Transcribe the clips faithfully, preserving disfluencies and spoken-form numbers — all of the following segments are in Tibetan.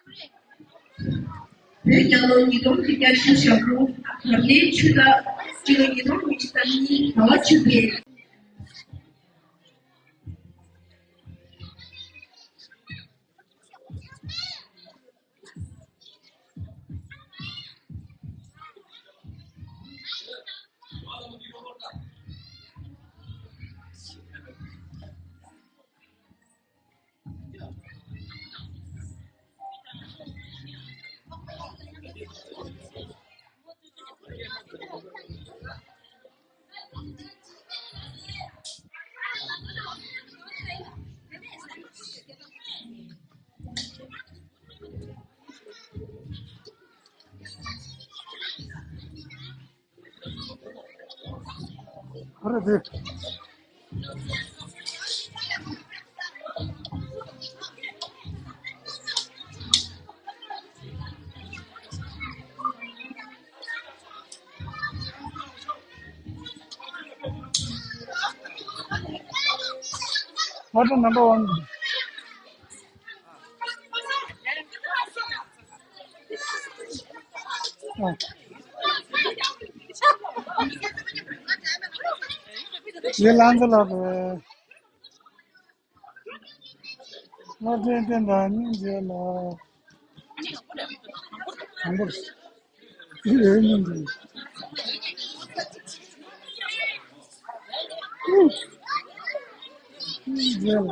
བོད་རྒྱལ་ལོ་ཉིས་སྟོང་བརྒྱད་བརྒྱ་བཞི་བཅུ་ཞེ་དགུ། བར་ལོའི་ཆུ་སྟག། སྤྱི་ལོ་ཉིས་སྟོང་ཉི་ཤུ་རྩ་གཉིས་ཟླ་བ་བཅུ་པའི། ཁོ་རེ་དེ། What a number one. ཡེ་ལང་ཚོ་ལགས། ལོ་ཐེངས་ཐེངས་དང་སྙིང་རྗེ་ལ། དང་པོར། འདི་རེད་སྙིང་རྗེ། སྙིང་རྗེ་ལ།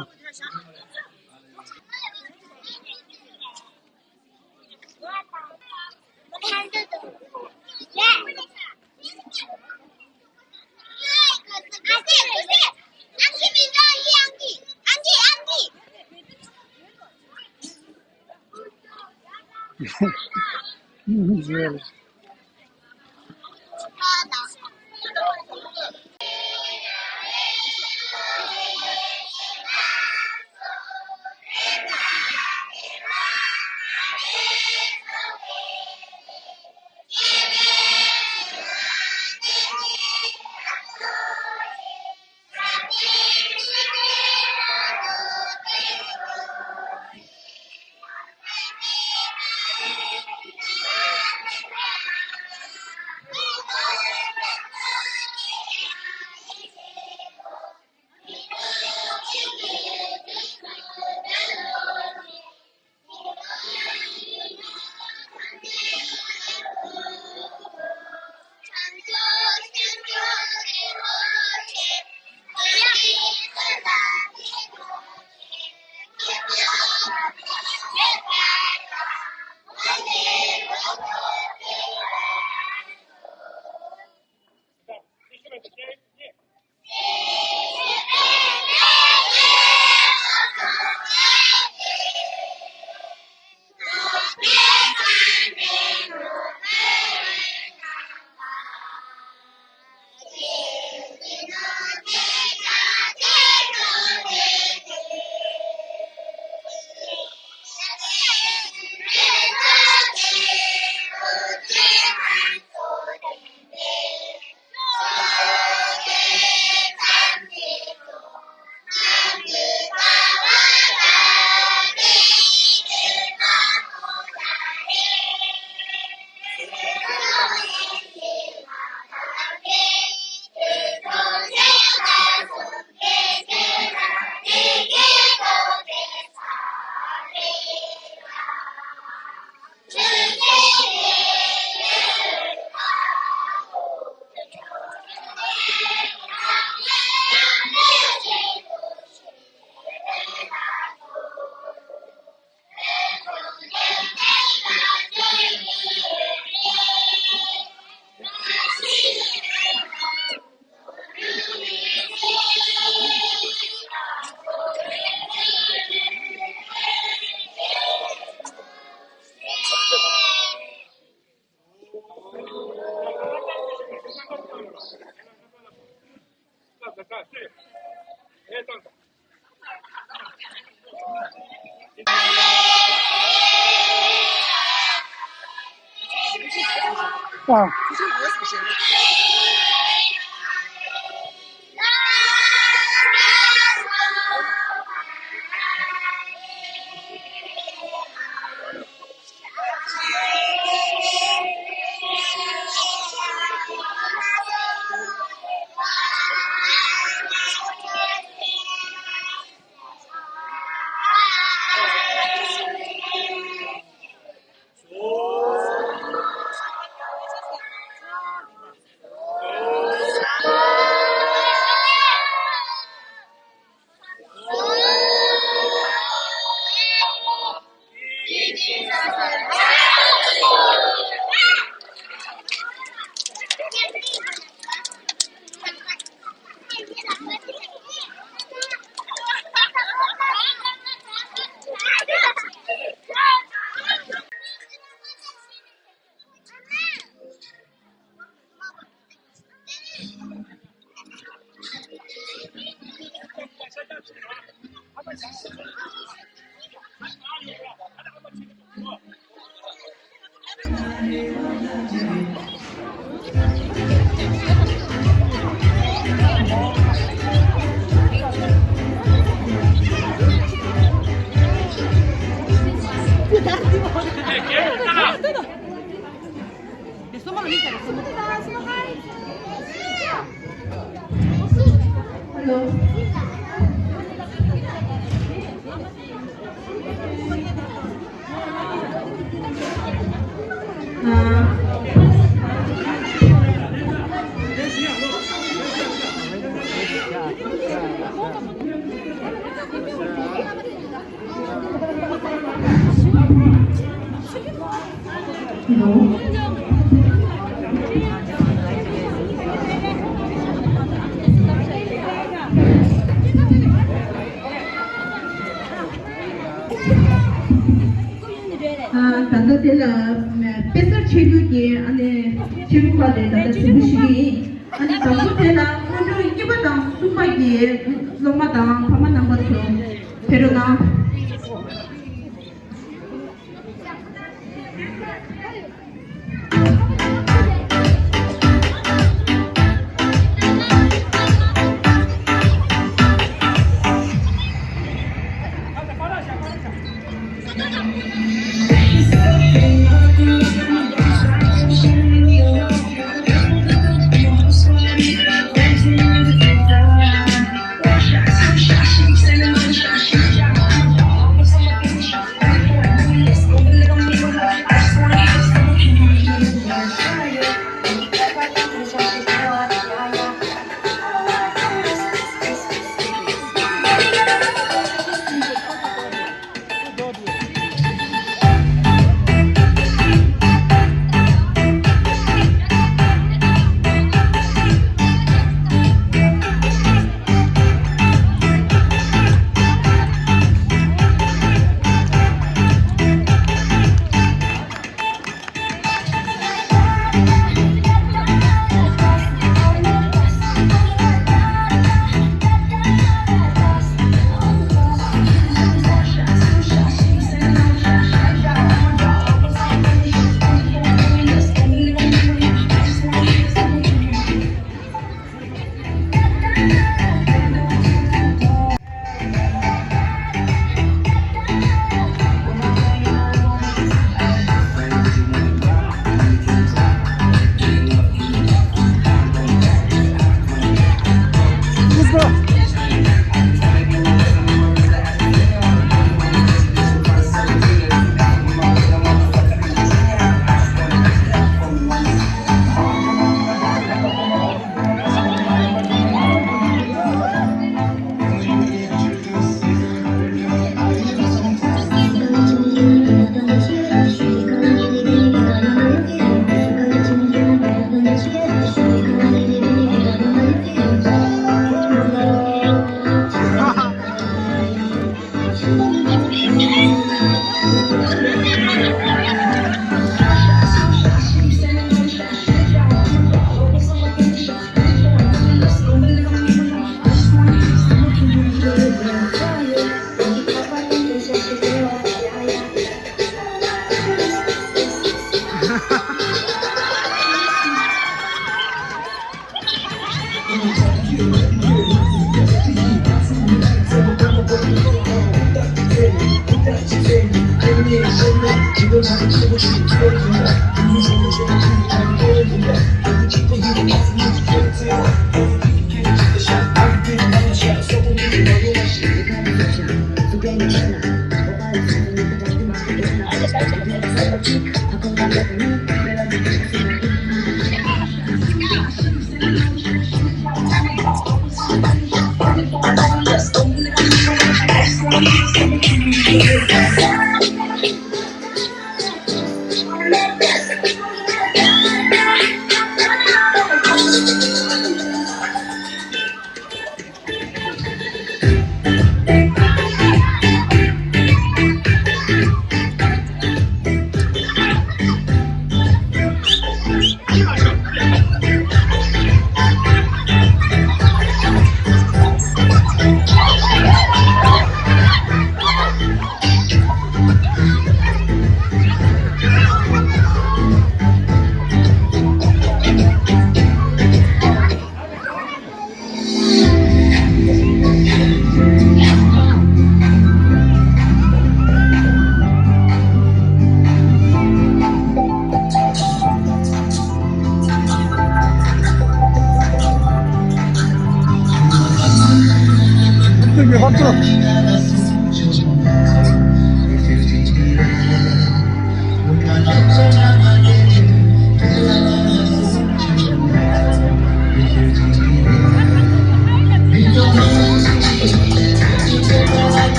Hello. ད་ལྟ་དེ་ལ་དཔེ་གསར་ཆེ་ཁུལ་གྱི་ཨ་ནི་ཆེ་ཁུལ་པ་ལས་ད་ལྟ་ཞུ་གི་ཞུ་གི་ཡིན། ཨ་ནི་དང་པོ་དེ་ལ་སྔོན་འགྲོ་གཉིས་པ་དང་གསུམ་པ་གི་སློབ་མ་དང་ཕ་མ་རྣམ་པ་ཚོ་ཕེབས་རོགས་གནང་།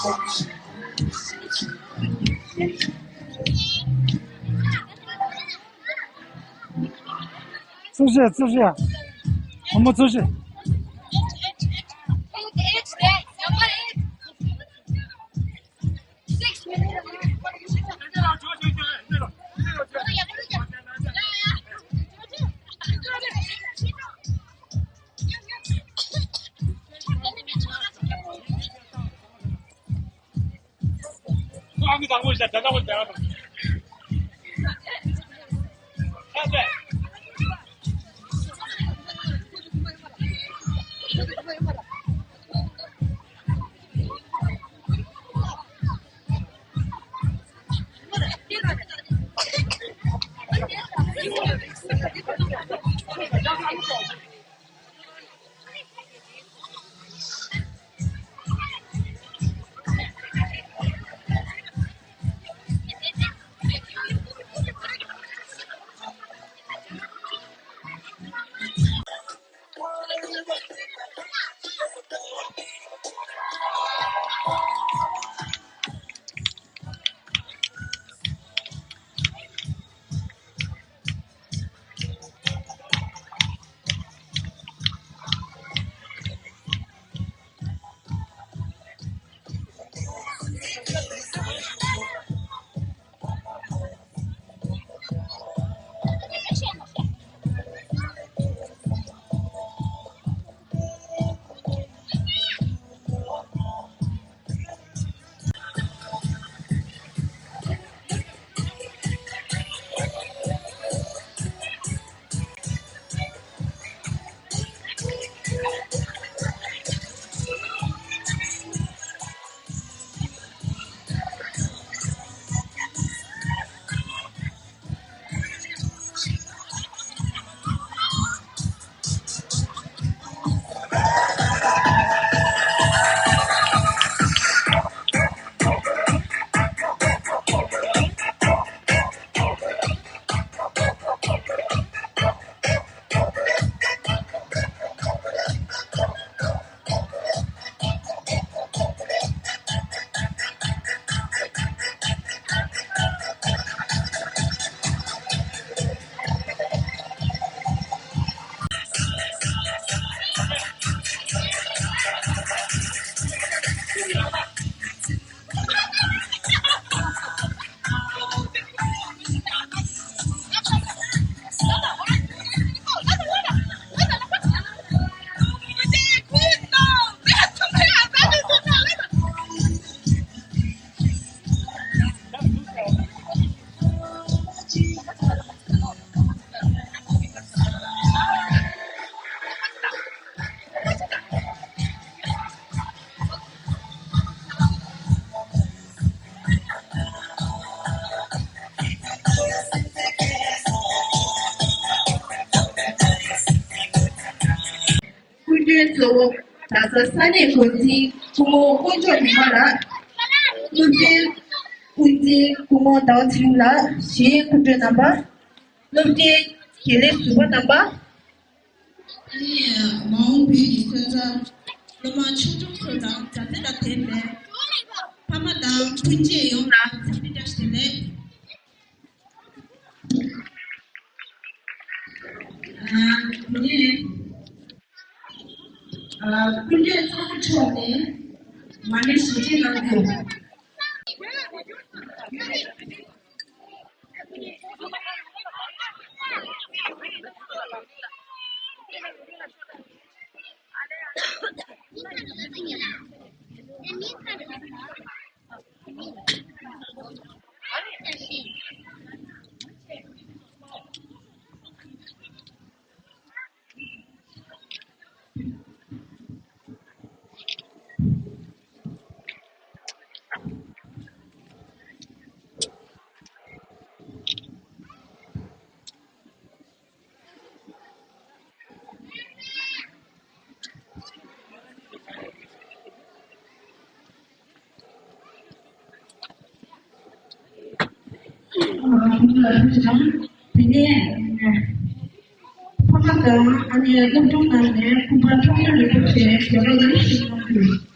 བཙུགས་བཞག་བཙུགས་བཞག་བུ་མོ་བཙུགས་བཞག་སྐུ་མགྲོན་གཙོ་བོ་རྡ་ས་ས་གནས་འགོ་འཛིན་སྐུ་ངོ་དཀོན་མཆོག་ཉི་མ་ལགས། སློབ་སྤྱི་དབུ་འཛིན་སྐུ་ངོ་ཟླ་བ་ཚེ་རིང་ལགས། གཞན་སྐུ་མགྲོན་རྣམ་པ། སློབ་གྲྭའི་དགེ་ལས་ཟུར་པ་རྣམ་པ། ཨ་ནི་མ་འོངས་བོད་ཀྱི་སོན་རྩ་སློབ་མ་ཆུང་ཆུང་ཚོ་དང་མཛའ་བརྩེ་དང་ལྡན་པའི་ཕ་མ་དང་སྤུན་མཆེད་ཡོངས་ལ་འཚམས་འདྲི་བཀྲ་ཤིས་བདེ་ལེགས། ཨ་ནི་ཨ་སྐུ་མགྲོན་ཚོགས་གཙོ་མཆོག་ནས་མ་ཎི་བཞེས་སྒྲིག་གནང་རྒྱུ། དེ་ནས་ཕ་མ་དང་ཨ་ནེ་སློབ་སྦྱོང་གནང་ནས་སྐུ་པར་འཁྲབ་སྟོན་རིན་པོ་ཆེ་རྒྱབ་ལོག་ལ་ཞིག་གནང་དགོས།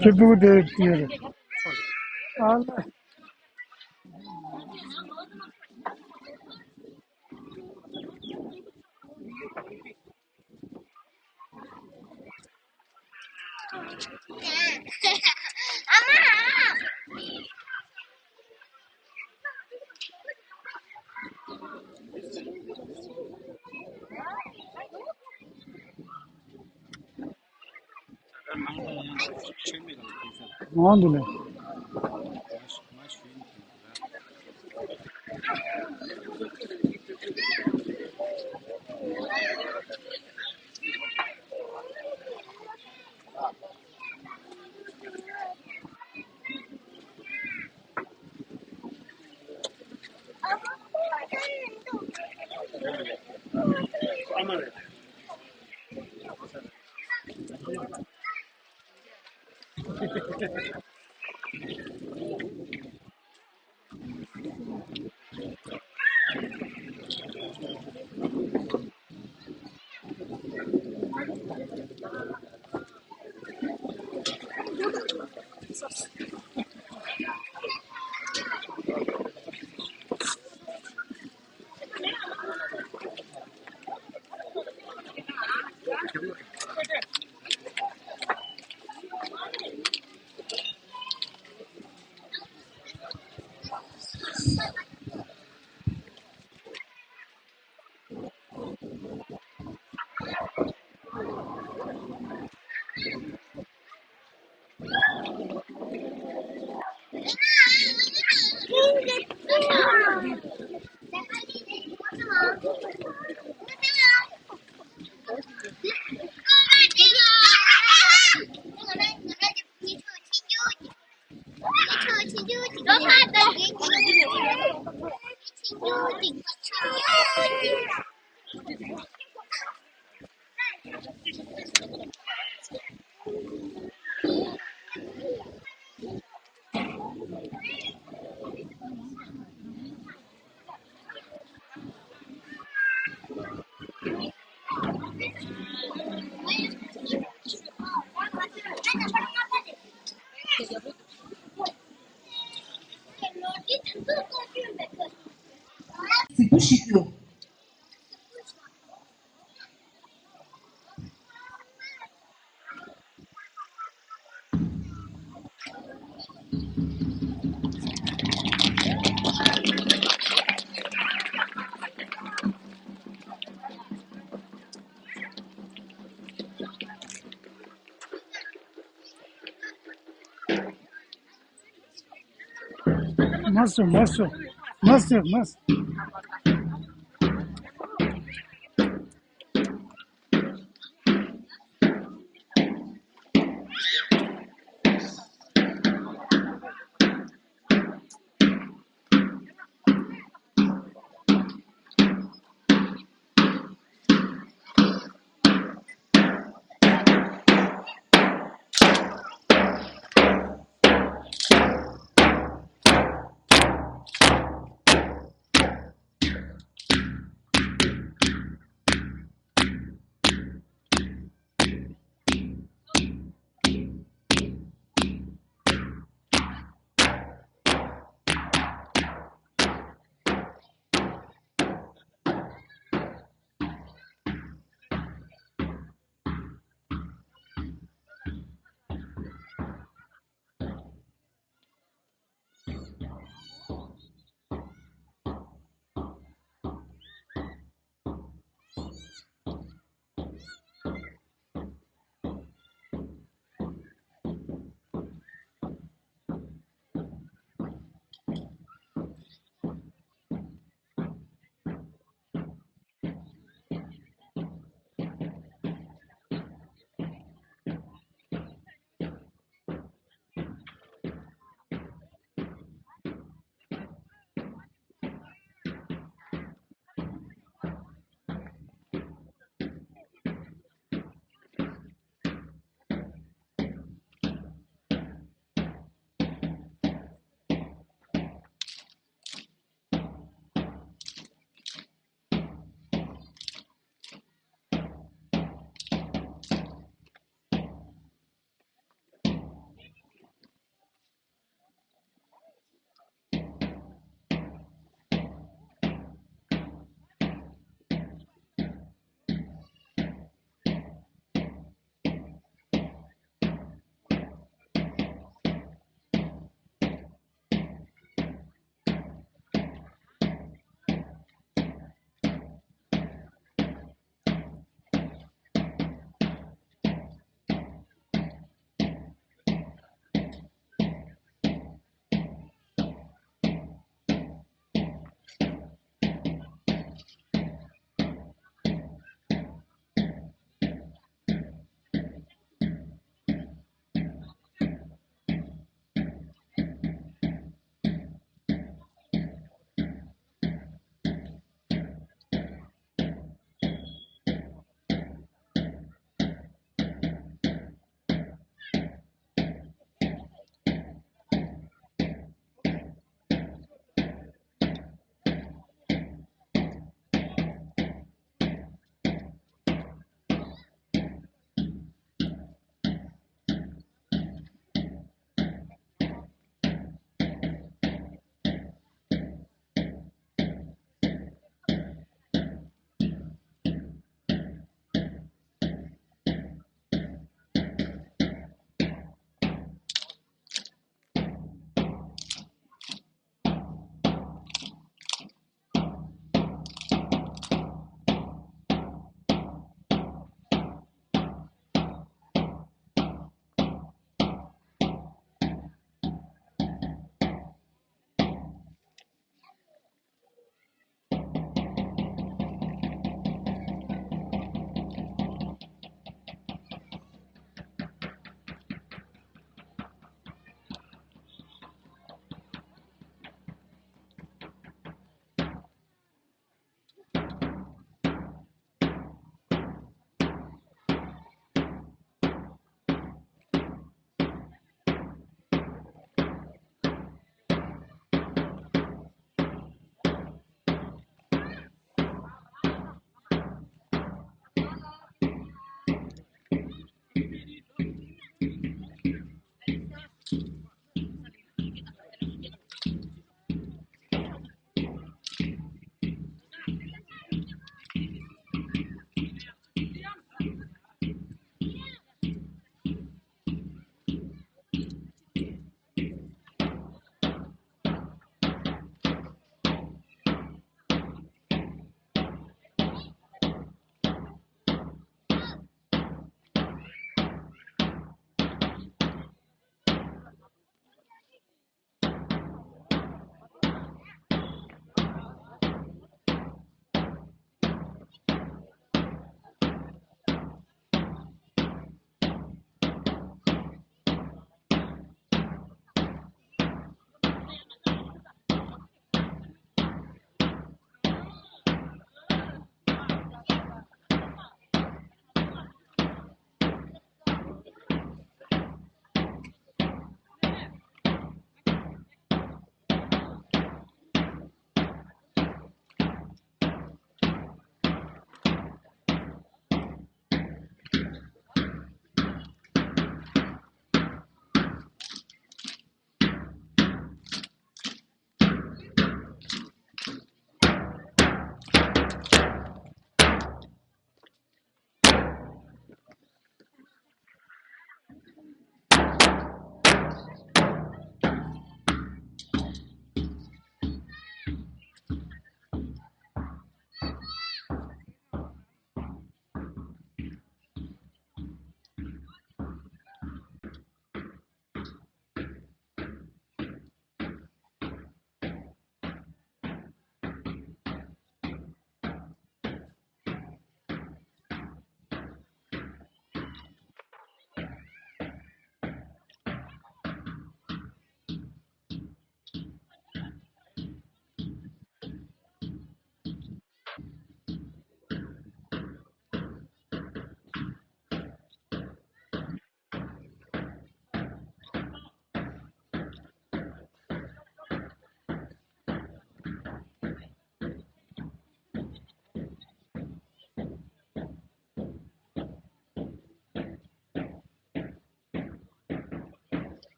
སྐྱིད་སྡུག་དེ་ཡོད་རེད། ཨ་ལ། ནང་དུ་ལས། གཟིགས་པོ་ཞིག་ཡོད། མ་སོ་མ་སོ་མ་སོ་མ་སོ།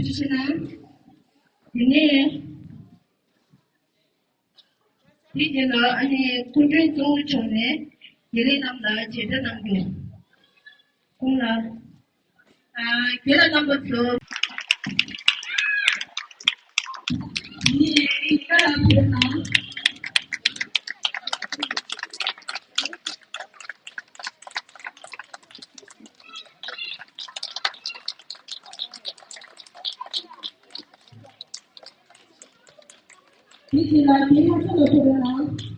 ཞུ་ཞུ་ན། དེ་ནས། དེའི་རྗེས་ལ་ཨ་ནི་སྐུ་མགྲོན་གཙོ་བོ་མཆོག་ནས་དགེ་ལས་རྣམས་ལ་བྱེད་སྒྲ་གནང་རྒྱུ། ཁོང་ལ། ཨ། དགེ་ལས་རྣམ་པ་ཚོ། ཡིན་ནས་བཀའ་ལ་ཕེབས་གནང་། དེ་རྗེས་ལ་རྒན་ཡང་ཚོ་ལ་ཕེབས་གནང་།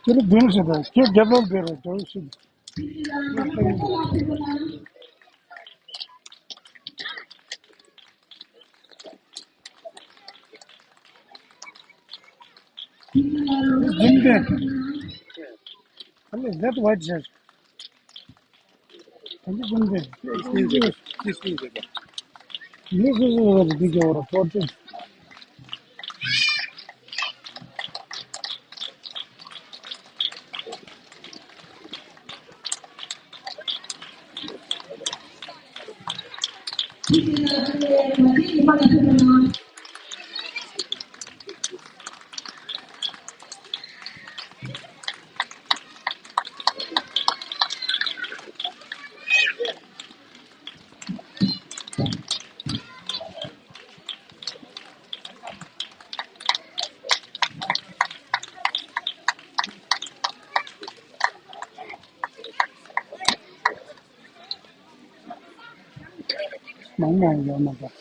ཁྱེད་རང་མདུན་ཞིག་དང་ཁྱེད་རྒྱབ་ལོག་འདིར་འགྲོ་ཞིག་འདི་འདི། ཨ་ལས་that white shirt. ཨ་ལས་འདི་འདི། This is the, this is the. This is the video report. མང་མང་ཡོད་མ་རེད།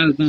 དེ་དེ་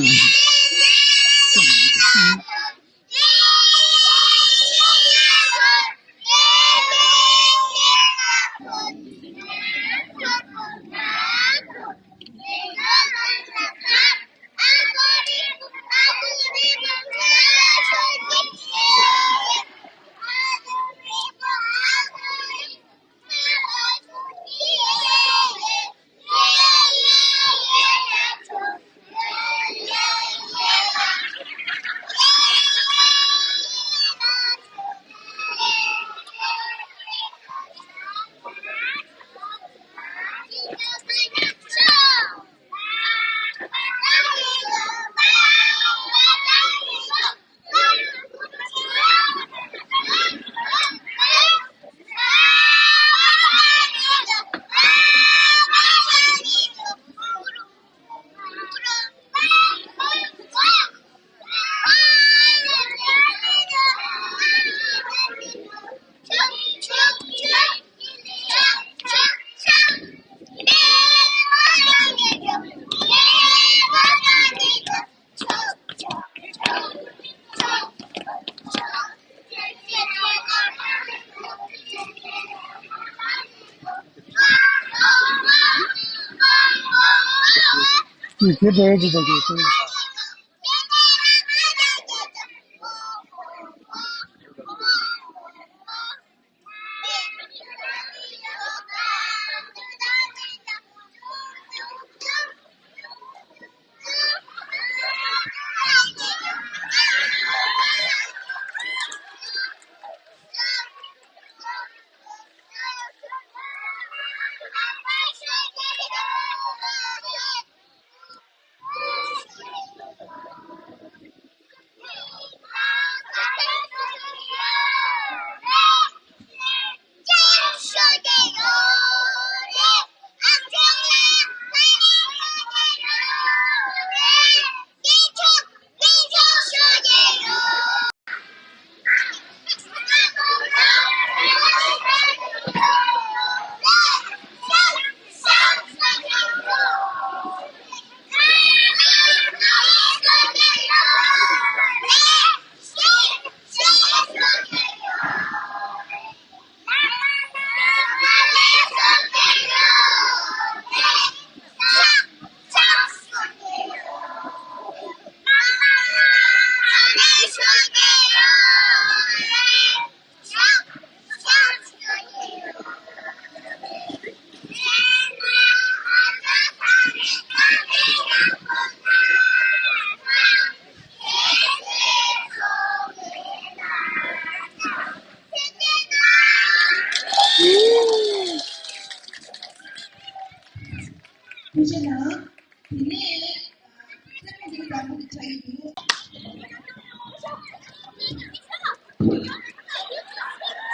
འདྲ་ཡོད་ཀྱི་འདུག་གི།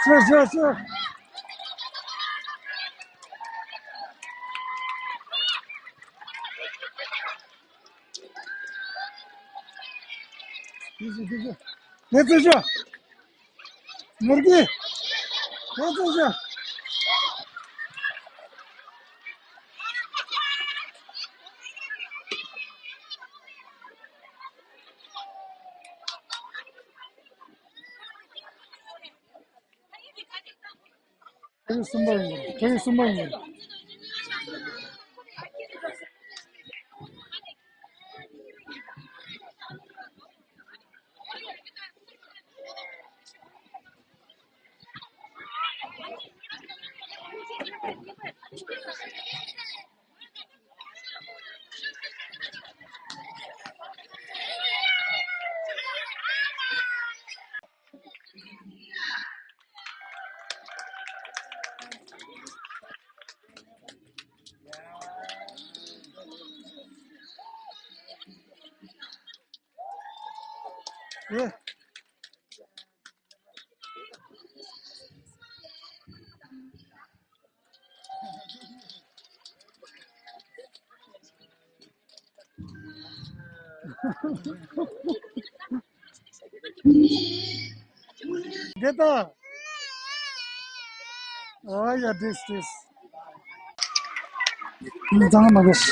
སུ་སུ་སུ། དེ་ཚོ་དེ་ཚོ། དེ་ཚོ་ཤོག་ནོར་གི། དེ་ཚོ་ཤོག་ཁ་ཡོད་གསུམ་པ་ཡིན། ཁ་ཡོད་གསུམ་པ་ཡིན། ཨེ། འདི་ལྟ། ཨ་ཡ། དྲིས་དྲིས། ཨུམ། ཚང་མ་གིས།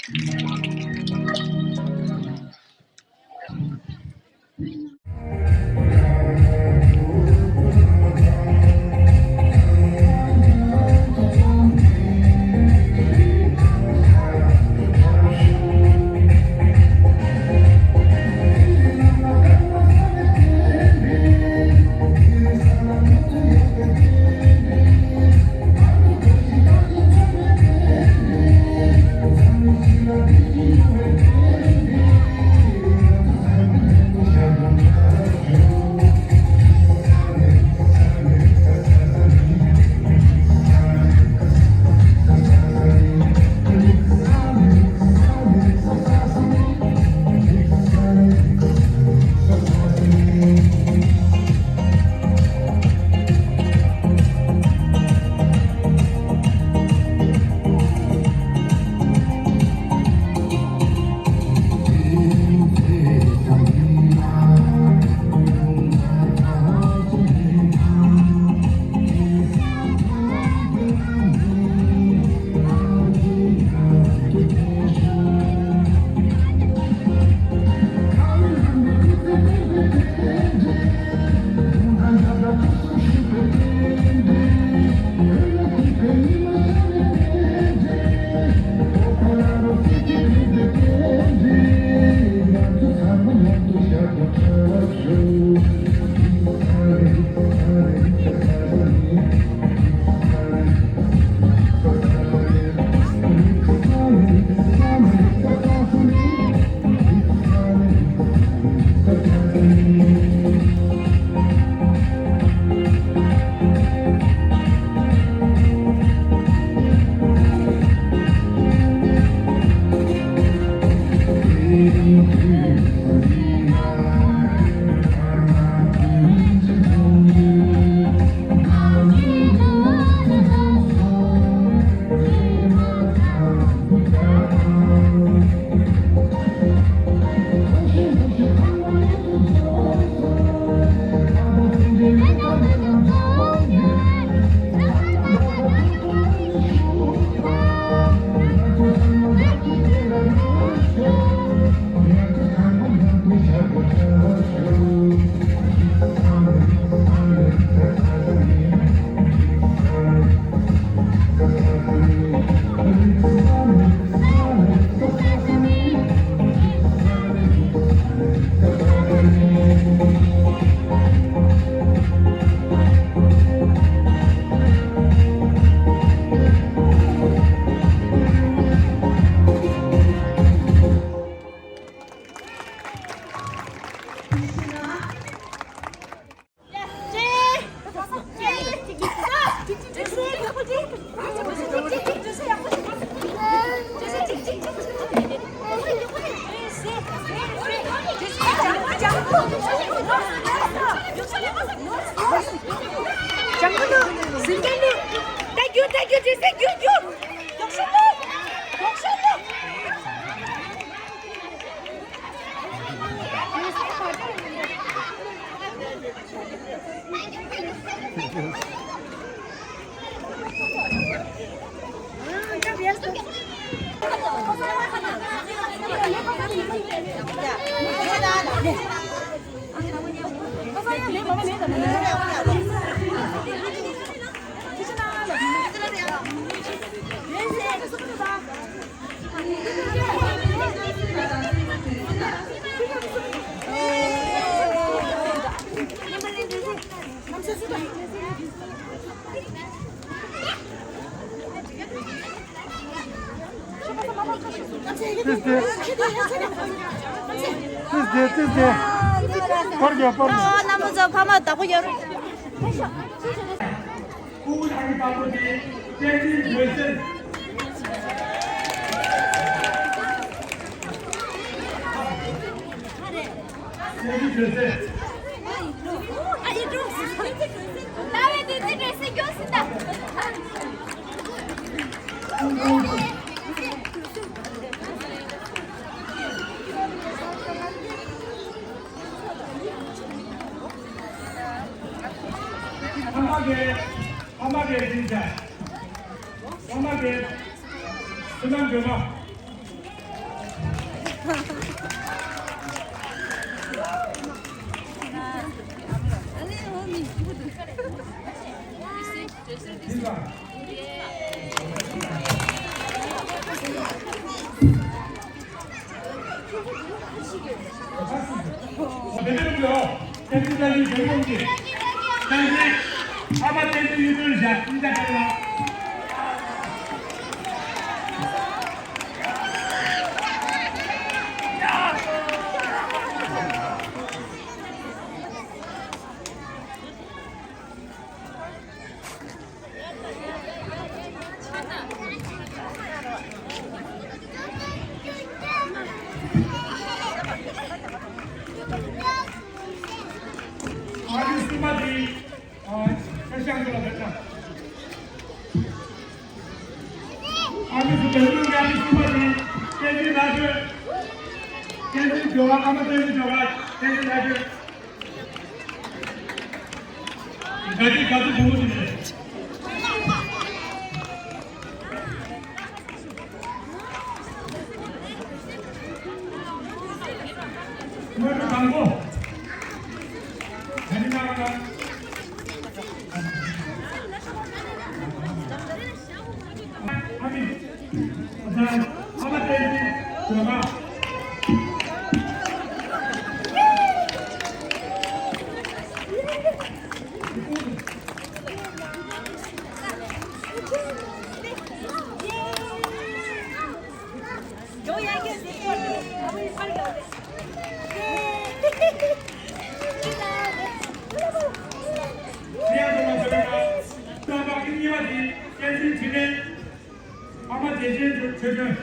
Thank you, thank you, thank you, thank you. ཏིས་ཏེ། ཏིས་ཏེ། ཏིས་ཏེ། པར་རྒྱག་པར་རྒྱག་ཨ། རྣམ་པ་ཚོ་ཕ་མ་བདག་པོ་ཡོད་རེད། སྐུ་ངོ་ཨ་ནི་དཔའ་བོ་དེ་བསྟན་འཛིན་འོད་ཟེར། བསྟན་འཛིན་འོད་ཟེར། ཕ་མ་གི་ཕ་མ་གི་སྦྱིན་བདག་ཕ་མ་གི་སུ་ནམ་འགྱོ་མ། ཨ་རིའི་སྲུང་མ་དེ་ཨ་ཤ་ཤང་གི་ལ་བེད་ན། ཨ་མི་སུ་བེད་ལུགས་ཀྱི་ཨ་རིའི་སྲུང་མ་དེ་བསྟན་འཛིན་ལྷ་སྒྲོན། བསྟན་འཛིན་སྒྲོལ་དཀར། ཨ་མ་བསྟན་འཛིན་སྒྲོལ་དཀར། བསྟན་འཛིན་ལྷ་སྒྲོན། ག་དུས་ག་དུས་བུ་མོ་དེ་རེད། སྔོན་འགྲོ་དང་པོ། ད་ནི་ན་བ་ན། ཨ་མི། ཨ་མ་བསྟན་འཛིན་སྒྲོལ་དཀར། ཨ་མ་བདེ་ཆེན་ཆོས་ཆོས།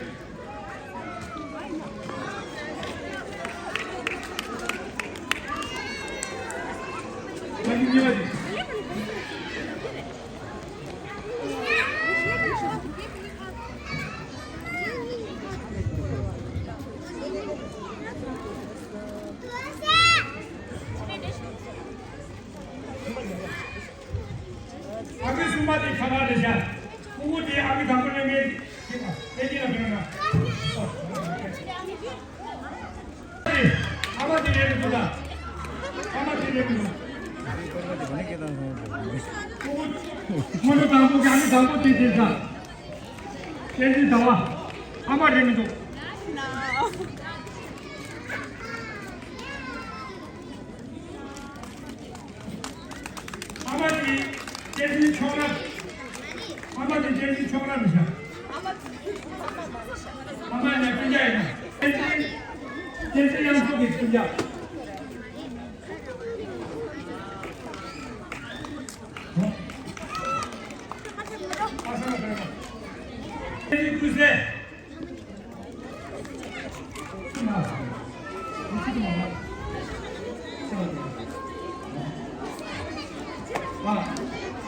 ཨ་ཁུའི་སྲུང་མ་དེ་ཁ་ཁ་རེད་ཤག་ཕྲུ་གུ་དེ་ཨ་ཁུ་དང་པོ་ནས་མེད། དེ་དེ་ལ་མེད་ན། ཨ་མ་དེ་རེད་མི་འདུག་ད། ཨ་མ་དེ་རེད་མི་འདུག་ཕྲུ་གུ་སྔོན་འགྲོ་དང་པོ་གི་ཨ་ཁུ་དང་པོ་དེ་དེ་ཤག་བསྟན་འཛིན་ཟླ་བ། ཨ་མ་རེད་མི་འདུག་ཨ་མ་དེ་བསྟན་འཛིན་མཆོག་རབ། ཨ་མ་དེ་བསྟན་འཛིན་མཆོག་རབ་རེད་ཤག་ཨ་མ་ཡང་སྤུན་ཀྱག་ཡིན་ན། བསྟན་འཛིན། བསྟན་འཛིན་དབྱངས་མཚོ་གི་སྤུན་ཀྱག་བསྟན་འཛིན་ཀུན་གསལ།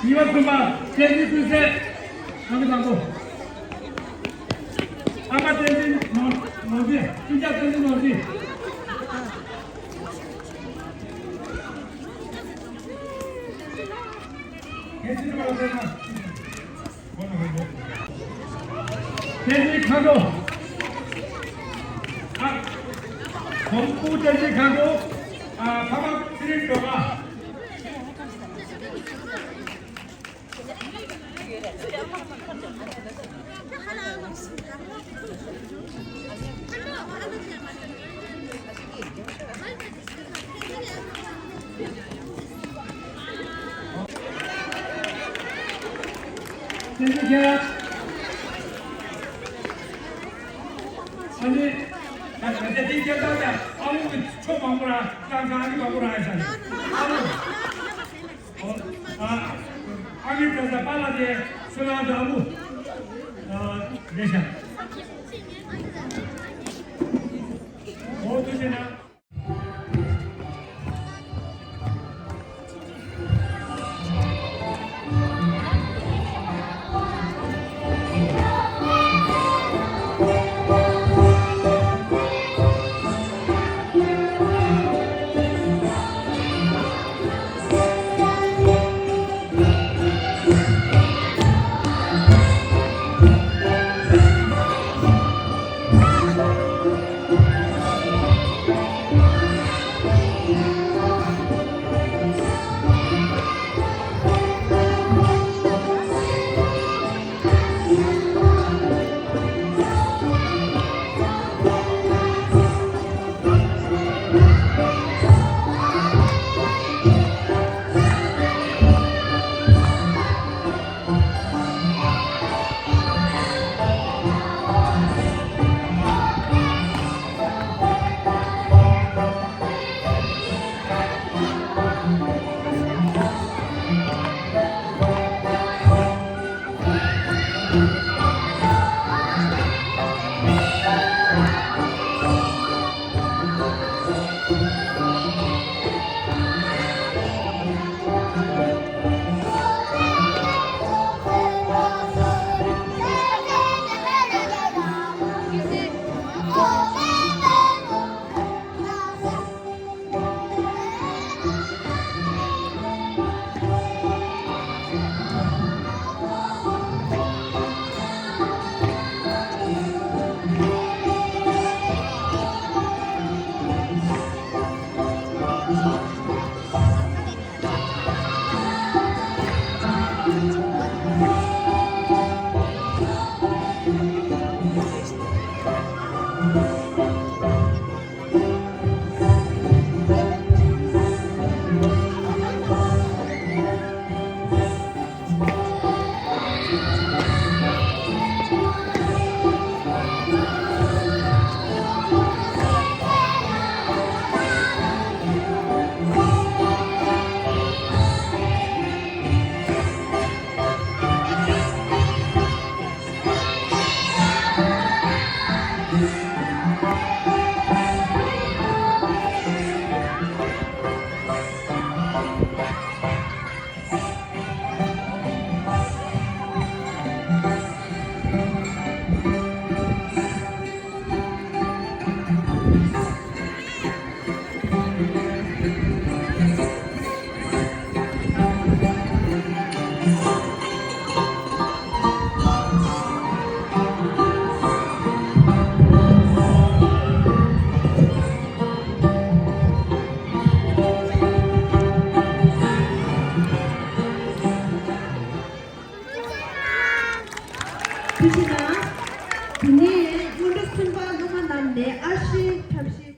གཉིས་པ་གསུམ་པ་བསྟན་འཛིན་ཀུན་གསལ། ཨ་མ་དང་པོ། ཨ་མ་བསྟན་འཛིན་ནོར་ནོར་བཟང་། སྤུན་ཀྱག་བསྟན་འཛིན་ནོར་བཟང་། བསྟན་འཛིན་མཁའ་འགྲོ། ཨ། བུ་མོ་བསྟན་འཛིན་མཁའ་འགྲོ། ཨ། ཕ་མ་ཚེ་རིང་སྒྲོལ་མ། བསྟན་འཛིན་རྒྱལ། ཨ་ནི། ད་ད་ལྟ་དེའི་རྒྱལ་ཐང་ལ་ཨ་མོ་གི་ཆོ་མང་པོ་རང་ལང་ཚང་ཨ་ནི་མང་པོ་རང་ཡོད་ས་རེད། ཨ་མོ། ཨོ། ཨ། ཨ་མི་ད་ས་པཱ་ལགས་དེ་སུ་ལང་དུ་ཨ་མོ། ཨ། རེད་ཤག་འོ་དུ་ཟེར་ན། ཐུགས་རྗེ་གནང་། དེ་ནས་སྔོན་འགྲོ་གསུམ་པ་སློབ་མ་རྣམས་ནས་ཨར་ཤི་འཁྲབ་གཞས།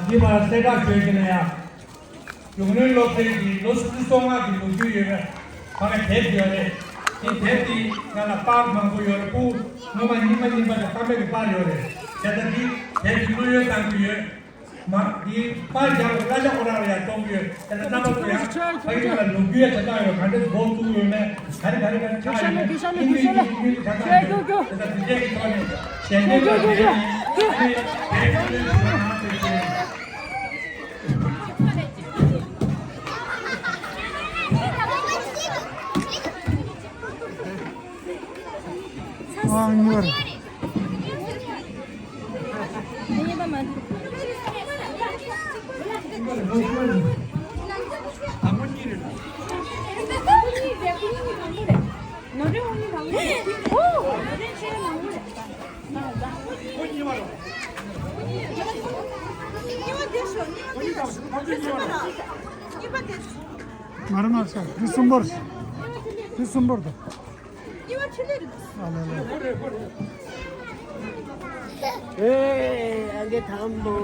འདི་བར་གསལ་བསྒྲགས་ཞུ་རྒྱུ་ན་ཡང་། གཞུང་ལུགས་སློབ་ཚན་འདི་ལོ་སུམ་ཅུ་སོ་ལྔ་གི་ལོ་རྒྱུས་ཡོད་པའི་ཁ་ལ་དེབ་ཡོད་རེད། དེ་དེབ་འདི་ནང་ལ་པར་མང་པོ་ཡོད་རེད། སྤུ་ངོ་མ་རྙིང་པ་རྙིང་པ་དང་ཀ་མད་ཀྱི་པར་ཡོད་རེད། དེ་ལྟ་འདི་དེབ་འདི་བློ་ཡོད་གཏང་གི་ཡོད། མ་འདི་པར་རྒྱག་པའི་གླ་ཆ་ཁོ་རང་ལ་ཡང་གཏོང་གི་ཡོད། དེ་ལ་རྣམ་པ་ཚོ་ཡང་ཕ་གི་ནང་ལ་ལོ་རྒྱུས་ཡ་ཆ་ཚང་ཡོད། ག་འདྲས་འགོ་བཙུགས་ཡོད་མེད། ག་རེ་ག་རེ་ག་རེ་ཆགས་ཡོད་མེད། ཨིན་ཇི་ཨིན་ཇི་ཨིན་ཇི་ཆ་ཚང་ཡོད། དེ་ལ་དེ་འདྲས་ཀྱི་ཐོག་ནས་ཞལ་འདེབས་དང་འབྲེལ་ནས་ཨ་ནི་དེབ་འདི་ཚོའི་ནང་དུ་བྱས། ཨང་ཉོར། མ་རེད་མ་རེད། འདི་གསུམ་པར། འདི་གསུམ་པར་དང་། ཨ་ལ་ལ། ཨེ། ཨ་གེ་དང་པོ།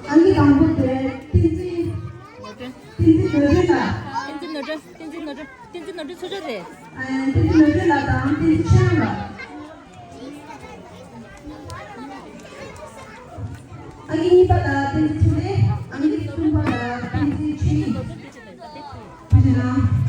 ཨ་ནི་དང་པོ་དེ་བསྟན་འཛིན། བསྟན་འཛིན་ནོར་འཁྲུལ་ལགས། བསྟན་འཛིན་ནོར་འཁྲུལ། བསྟན་འཛིན་ནོར་འཁྲུལ། བསྟན་འཛིན་ནོར་འཁྲུལ་ཚུར་ཕྱོགས་རེད། ཨ། བསྟན་འཛིན་ནོར་འཁྲུལ་ལགས་དང་བསྟན་འཛིན་ཆོས་སྐྱོང་ལགས། ཨ་ནི་གཉིས་པ་ལ་བསྟན་འཛིན་ཐུབ་བསྟན། ཨ་ནི་གསུམ་པ་ལ་བསྟན་འཛིན་ཆོས་དབྱིངས། ཐུགས་རྗེ་གནང་།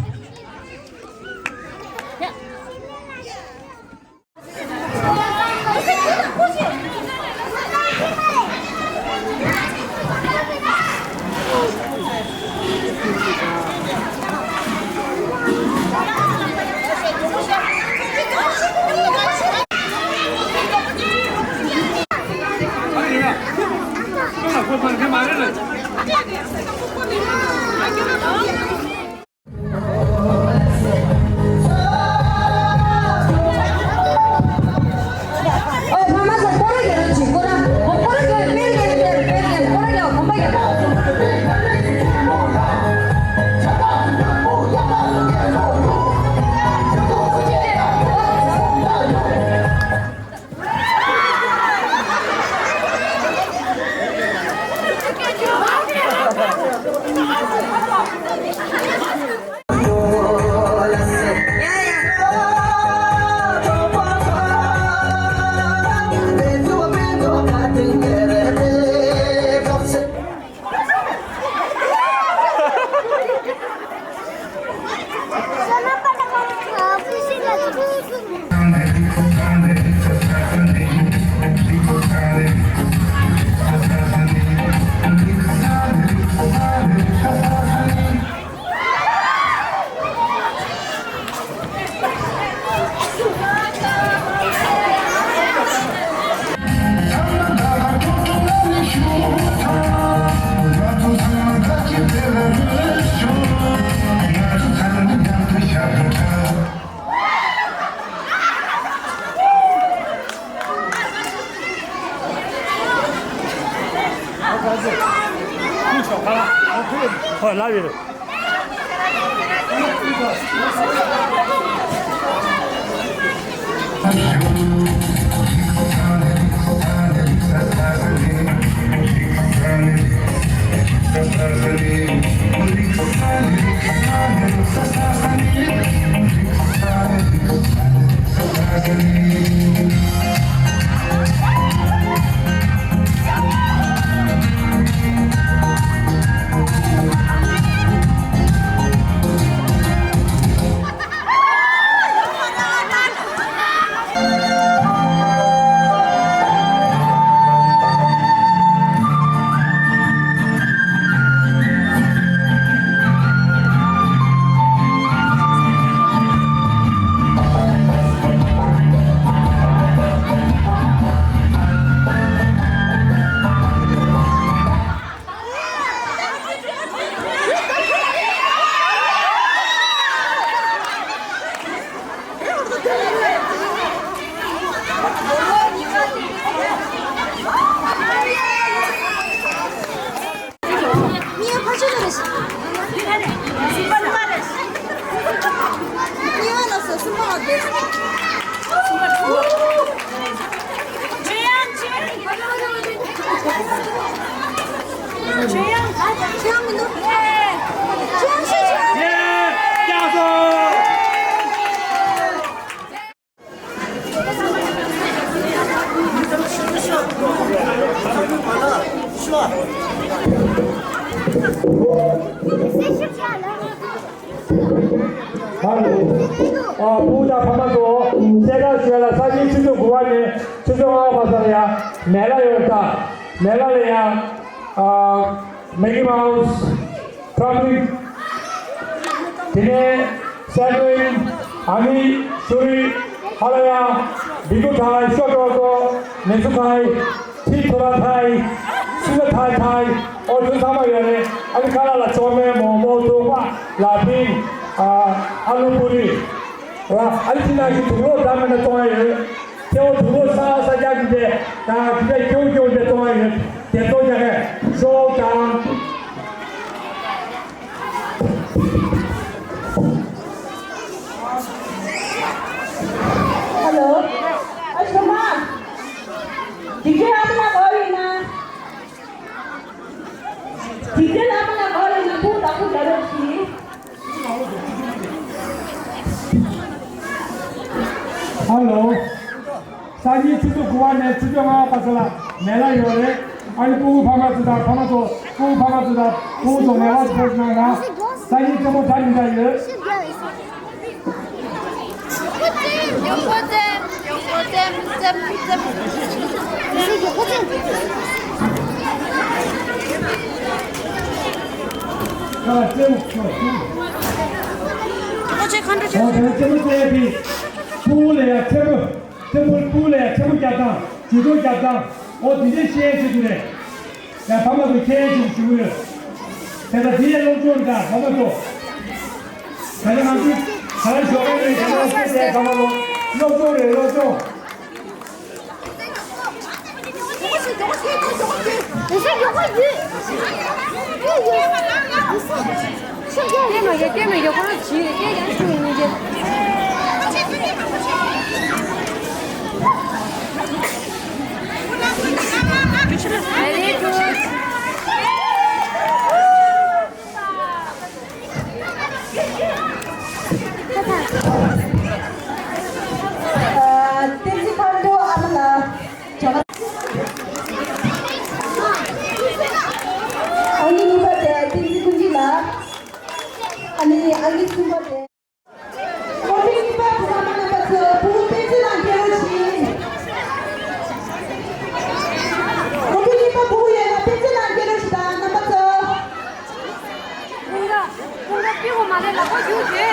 ཁོས་ལབ་ཡོད། ཨ། ཕྲུ་གུ་དང་ཕ་མ་ཚོ་གསལ་བསྒྲགས་ཞུ་ཡ་ལ། སང་ཉིན་ཆུ་ཚོད་དགུ་པ་ནས་ཆུ་ཚོད་ལྔ་པ་བར་ལ་ཡ་མེ་ལ་ཡོད་ད། མེ་ལ་ལ་ཡ། ཨ། མེ་ཀི་མའོ་སི། ཊམ་རིང་། དེ་ནས་སེ་ཀྲིན། ཨ་མི་ཤུ་རི། ཧ་ལ་ཡ། བི་ཀུ་ཐའི། ཤོ་ཀྲོ་ཀོ། མེ་སུ་ཐའི། ཐི་ཐོ་ར་ཐའི། སི་ལ་ཐའི་ཐའི། ཨོ་དེ་ཚང་མ་ཡོད་རེད། ཨ་ནི་ཁ་ལག་ལ་ཅོ་མེ། མོག་མོག། ཐུག་པ། ལ་ཕིང་། ཨ། ཨ་ལུ་པུ་རི། ཨ་ནི་དེ་ནང་བཞིན་དུག་སློག་འདྲ་མིན་འདྲ་གཏོང་ཡ་ཡོད། ཐེའུ་དུག་སློག་ས་ས་རྒྱག་གི་དེ་དང་དེ་འདྲ་སྐྱོ་སྐྱོ་དེ་གཏོང་ཡ་ཡོད། དེ་གཏོང་རྒྱག་གི་ཤོག་དང་། ཧ་ལོ། ཨ་ཞོ་མ། དེ་གའི་ཨ་མ་ལགས་ག་པར་ཡོད་ན། དེ་གའི་ཨ་མ་ལགས་ག་པར་ཡོད་ན། ཕྲུ་གུ་བདག་པོ་རྒྱག་རོགས་གྱིས། ཧ་ལོ། སང་ཉིན་ཆུ་ཚོད་དགུ་པ་ནས་ཆུ་ཚོད་ལྔ་པ་བར་ལ་མེ་ལ་ཡོད་རེད། ཨ་ནི་ཕྲུ་གུ་ཕ་མ་ཚོ་དང་། ཕ་མ་ཚོ། ཕྲུ་གུ་ཕ་མ་ཚོ་དང་། ཕྲུ་གུ་ཚོ་མེ་ལ་ཕེབས་གནང་ན། སང་ཉིན་རྩེད་མོ་འདྲ་མི་འདྲ་ཡོད། ཕྲུ་གུ་ལ་ཡ་ཆེན་པོ། ཐེམ་ཕུ་ལ་ཕྲུ་གུ་ལ་ཡ་ཆེན་པོ་རྒྱག་སྟངས། ཇུས་གཏོགས་རྒྱག་སྟངས། འོ་དེ་འདྲའི་ཤེས་ཡོན་ཆེད་དུ་རེད། ཡ་ཕ་མ་ཚོ་ཁྱེད་ཅིག་ཞུ་གི་ཡོད། དེ་ལྟར་དེ་ཡ་སློབ་སྦྱོང་དང་ཕ་མ་ཚོ། ད་ལྟ་ང་ཚོའི་ག་རེ་ཞོགས་པ་རེད། ག་རེ་ཞོགས་པ་རེད། ཕ་མ་ཚོ་སློབ་སྦྱོང་རེད། སློབ་སྦྱོང་། Very good. བསྟན་འཛིན་ཕག་གྲུ་ཨ་མ་ལགས། ཨང་གཉིས་པ་དེ་བསྟན་འཛིན་ཀུན་སྐྱིད་ལགས། ཨ་ནི་ཨང་གསུམ་པ་དེ། སློབ་ཕྲུག་གཉིས་པ་བུ་ཚང་མ་རྣམ་པ་ཚོ་ཕྲུ་གུ་བསྟན་འཛིན་ལགས་སྐྱེལ་རོགས་གྱིས། སློབ་ཕྲུག་གཉིས་པ་ཕྲུ་གུ་ཡོད་ན་བསྟན་འཛིན་ལགས་སྐྱེལ་རོགས་གྱིས་དང་། རྣམ་པ་ཚོ། ཁོང་ར་ཁོང་ར་པི་ཧོ་མ་ལེ་ལ་ཁོ་རྒྱུག་དེ།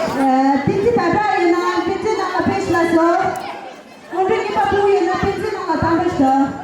བསྟན་འཛིན་པ་ཕྲུག་ཡོད་ན་བསྟན་འཛིན་ལགས་ལ་ཕེབས་ཤིག་ལགས་སོ། སློབ་ཕྲུག་གཉིས་པ་ཕྲུ་གུ་ཡོད་ན་བསྟན་འཛིན་ལགས་ལ་དམ་པ་ཞུ།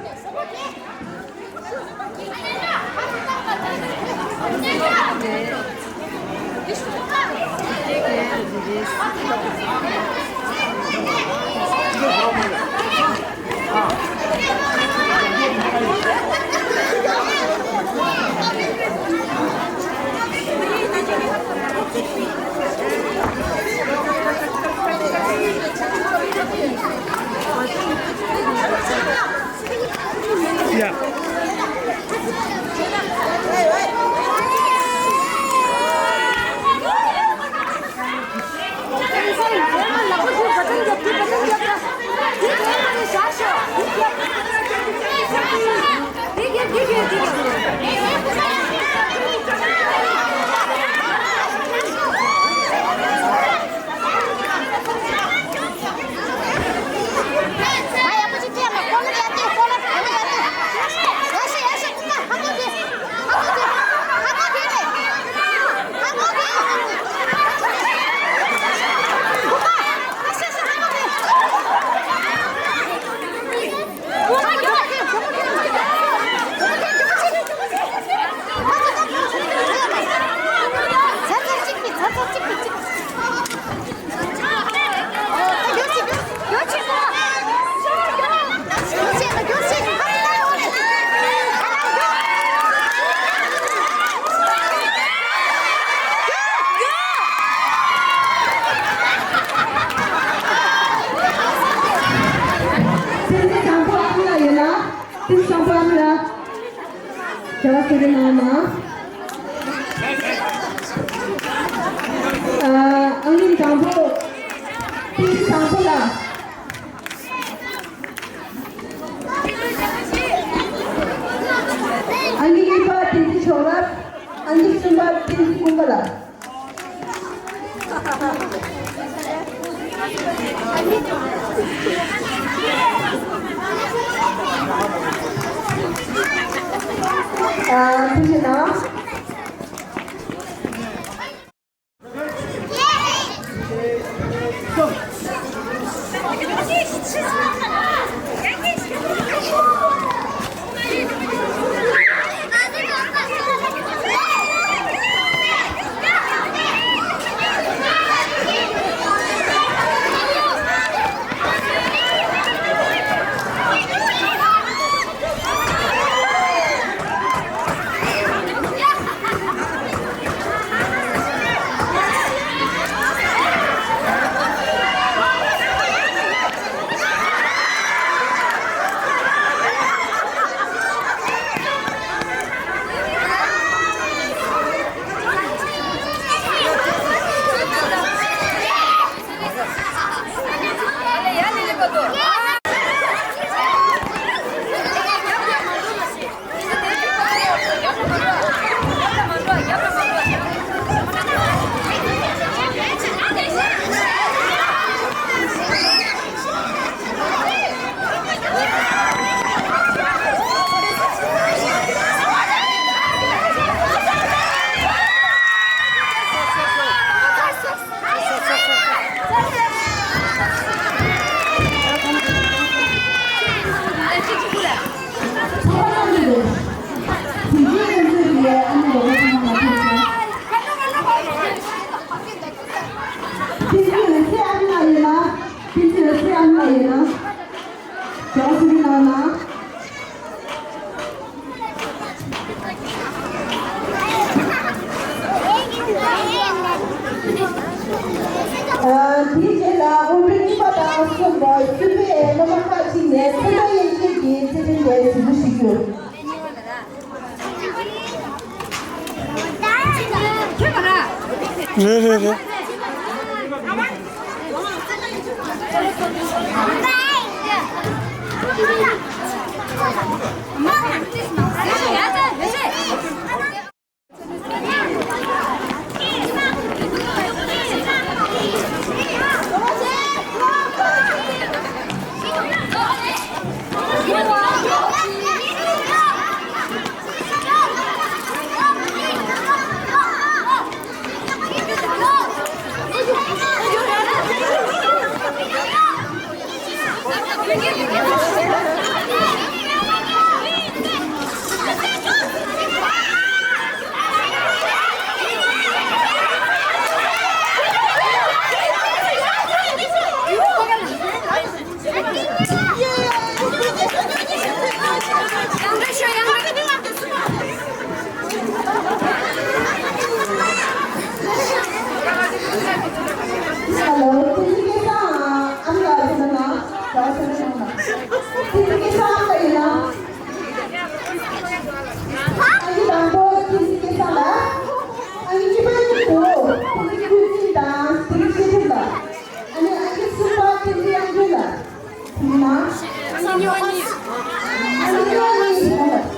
བསྟན་འཛིན་དང་པོ་ཨ་མ་ལགས་ཡོད་ན། བསྟན་འཛིན་དང་པོ་ཨ་མ་ལགས། རྒྱལ་བ་སེ་རི་མ་མ། ཨ། ཨང་རིམ་དང་པོ། བསྟན་འཛིན་དང་པོ་ལགས། ཨང་ཀི་གཉིས་པ་བསྟན་འཛིན་མཆོག་ལགས། ཨང་ཀི་གསུམ་པ་བསྟན་འཛིན་ཀུན་དགའ་ལགས། ཨ། ཐུགས་རྗེ་གནང་། ཨ། དེའི་རྗེས་ལ་དབུ་མགྲོན་གཉིས་པ་དང་གསུམ་པ་སུ་པའི་སློབ་མ་ཁག་ཅིག་ནས་ཚེ་བརྟན་དབྱངས་ཅན་གྱི་རྩེད་འགྲན་དེ་གཟིགས་འབུལ་ཞུ་རྒྱུ། རེད་རེད་རེད། Hello, དེ་ཚོ་སྐད་ཆ་ཨ་མ་ལགས་ཡིན་ན། དེ་ཚོ་སྐད་ཆ་ཨ་མ་ལགས་ཡིན་ན། ཨ་ནི་དང་པོ་དེ་ཚོ་སྐད་ཆ་ལ། ཨ་ནི་གཉིས་པ་གཉིས་པོ་དེ་ཚོ་ཀུན་གཟིགས་དང་དེ་ཚོ་བཤད་ཐུབ་ལ། ཨ་ནི་ཨ་ནི་གསུམ་པ་དེ་ཚོ་དབྱངས་ཅན་ལ། ཡིན་ན། ཨ་ནི་གཉིས་པ་གཉིས་ཡིན་ན།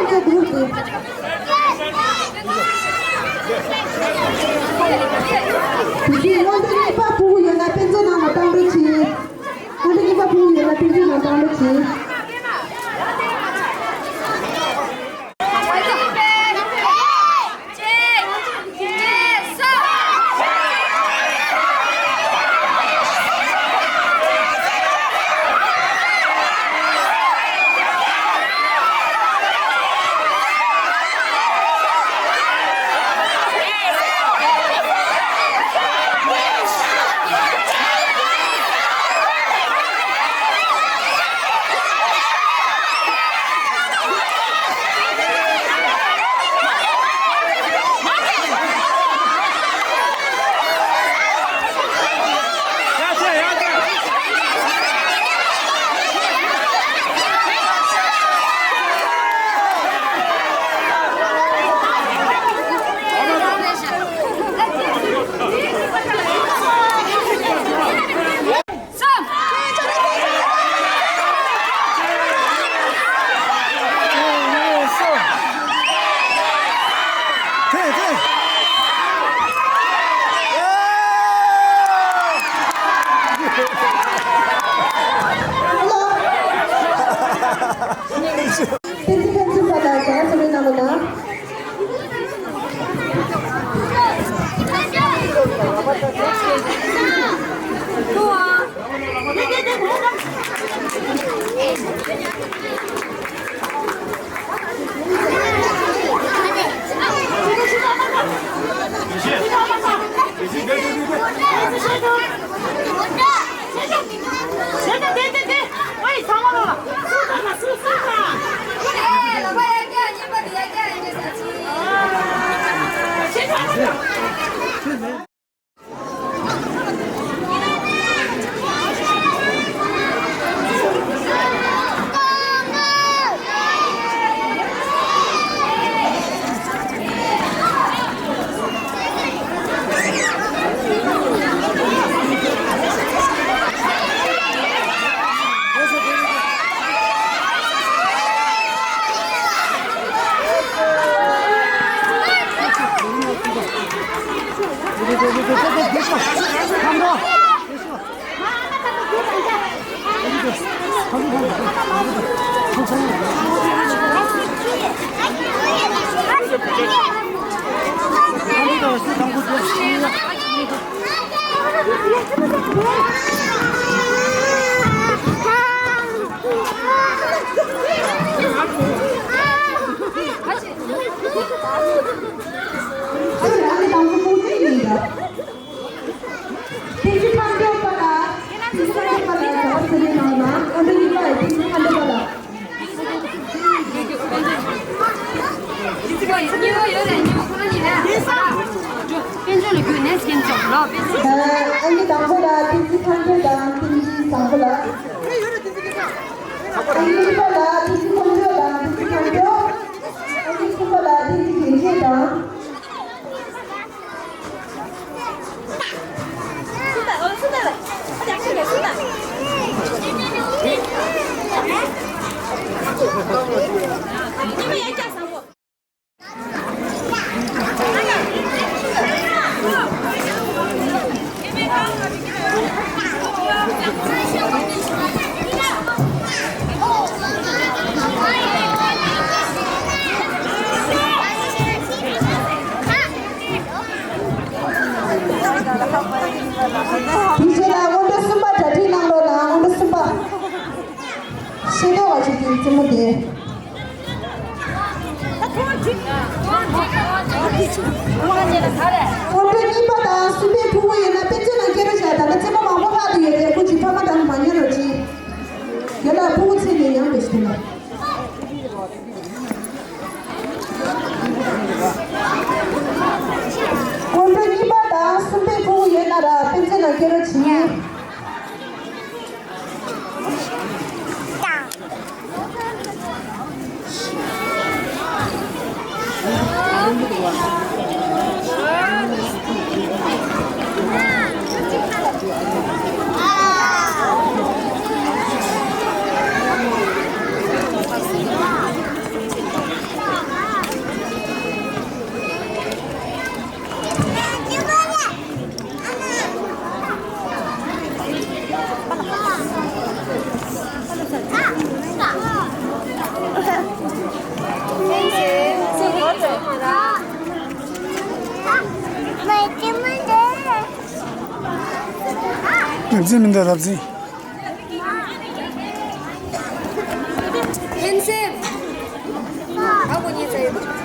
དེ་དུས་སྔོན་འགྲོ་གཉིས་པ་ཕྲུ་གུ་ཡོད་ན་དཔེ་མཛོད་ནང་ལ་བཏང་རོགས་གྱིས། སྔོན་འགྲོ་གཉིས་པ་ཕྲུ་གུ་ཡོད་ན་དཔེ་མཛོད་ནང་བཏང་རོགས་གྱིས། གཅིག་གཉིས་གསུམ། དཔལ་འབྱོར་ལ་རྒྱུས་ནས་སྐྱེན་ཚོགས་ལ་དཔལ་འབྱོར། ཨ་ནི་དང་པོ་ལ་བསྟན་འཛིན་ཐར་འཕེལ་དང་བསྟན་འཛིན་བཟང་པོ་ལགས། ཨ་ནི་གཉིས་པ་ལ་བསྟན་འཛིན་ཀོང་ཇོ་དང་བསྟན་འཛིན་ཐར་འཕེལ། ཨ་ནི་གསུམ་པ་ལ་བསྟན་འཛིན་རྒྱན་ཆེན་དང་། དེ་རྗེས་ལ་སྔོན་འགྲོ་གསུམ་པ་གྲ་སྒྲིག་གནང་རོགས་གནང་། སྔོན་འགྲོ་གསུམ་པ། ཤེས་འདོད་པ་ཅིག་གི་རྩེད་མོ་དེ། སྔོན་འགྲོ་གཉིས་པ་དང་གསུམ་པའི་ཕྲུ་གུ་ཡིན་ན་དཔེ་མཛོད་ནང་སྐྱེལ་རོགས་བྱས། ད་ལྟ་རྩེད་མོ་མང་པོ་ལྷག་ཏུ་ཡོད་རེད། ཁོ་ཅིག་ཕ་མ་དང་མ་ཉན་རོགས་གྱིས། ཡོད་ལ་ཕྲུ་གུ་ཚེ་ནས་ཉམས་དགོས་ཤིག་དེ་ལ། སྔོན་འགྲོ་གཉིས་པ་དང་གསུམ་པའི་ཕྲུ་གུ་ཡོད་ན་ར་དཔེ་མཛོད་ནང་སྐྱེལ་རོགས་གྱིས། རབ་འཛིན་མི་འདུག་རབ་འཛིན། ཕན་སེམས། ཨ་ཁུ་གཉིས་ཚེ་ཡོད།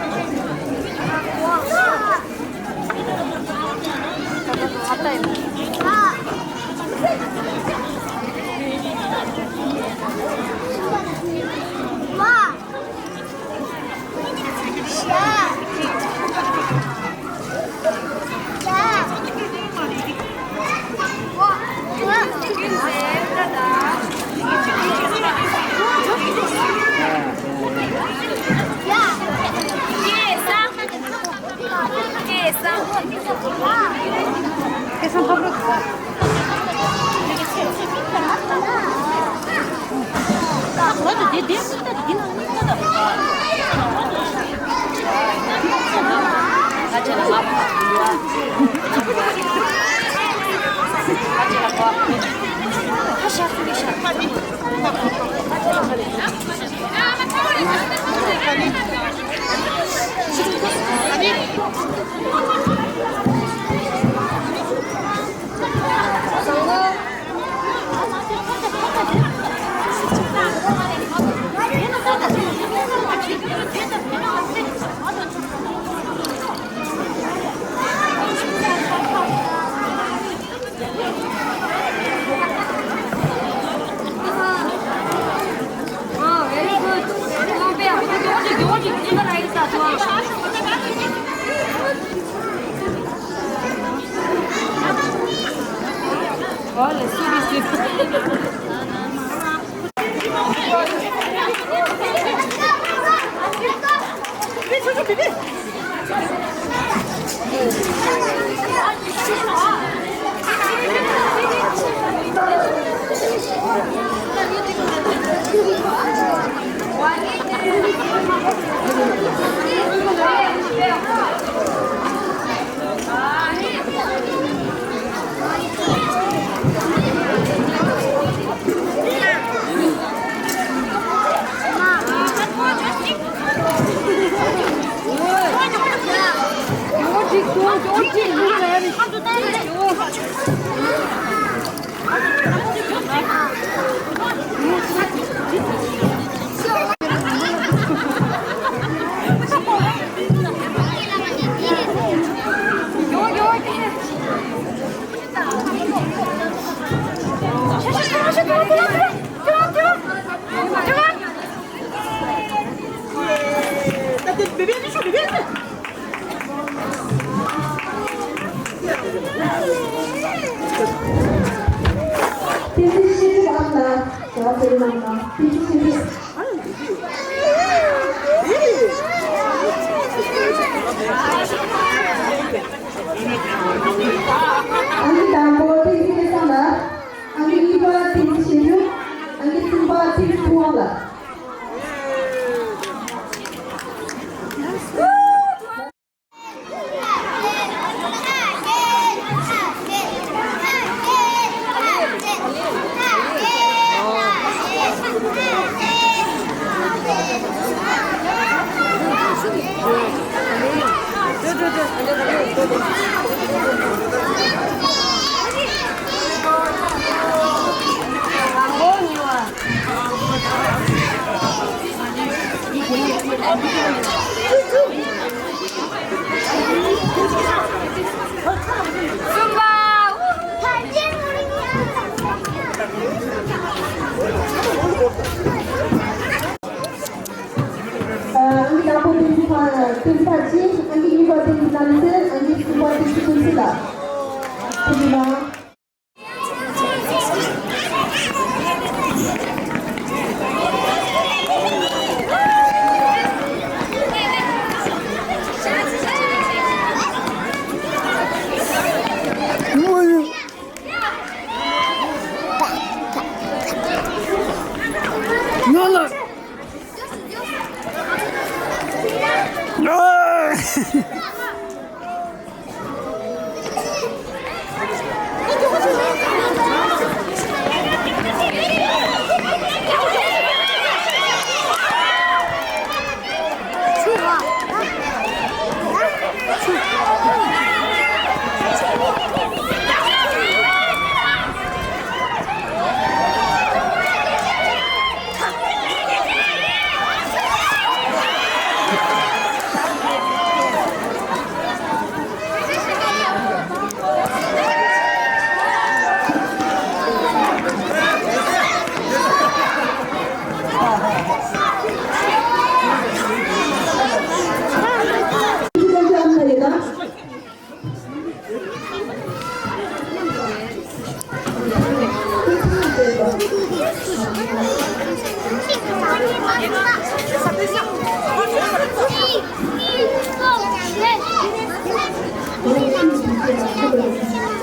བསྟན་འཛིན་ཤེས་རིག་ཨང་ལ་ཞབས་བརྟན་གནང་། བསྟན་འཛིན་ཤེས་རིག་ཨང་ཀི་དང་པོ་བསྟན་འཛིན་སྐལ་བཟང་ལགས། ཨང་ཀི་གཉིས་པ་བསྟན་འཛིན་ཤེས་རབ། ཨང་ཀི་གསུམ་པ་བསྟན་འཛིན་ཐུབ་དབང་ལགས། ཨང་ཀི་དང་པོ་བསྟན་འཛིན་ཕ། བསྟན་འཛིན་ཕ་ཆིན། ཨང་ཀི་གཉིས་པ་བསྟན་འཛིན་རྣམ་གསལ། ཨང་ཀི་གསུམ་པ་བསྟན་འཛིན་ཀུན་གཟིགས་ལགས། ཐུགས་རྗེ་གནང་། ང་ལ།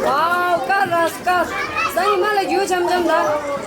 ཝའོ། དཀར་ར་དཀར། སང་ཉིན་མ་ལ་རྒྱུ་འཆམ་འཆམ་ད།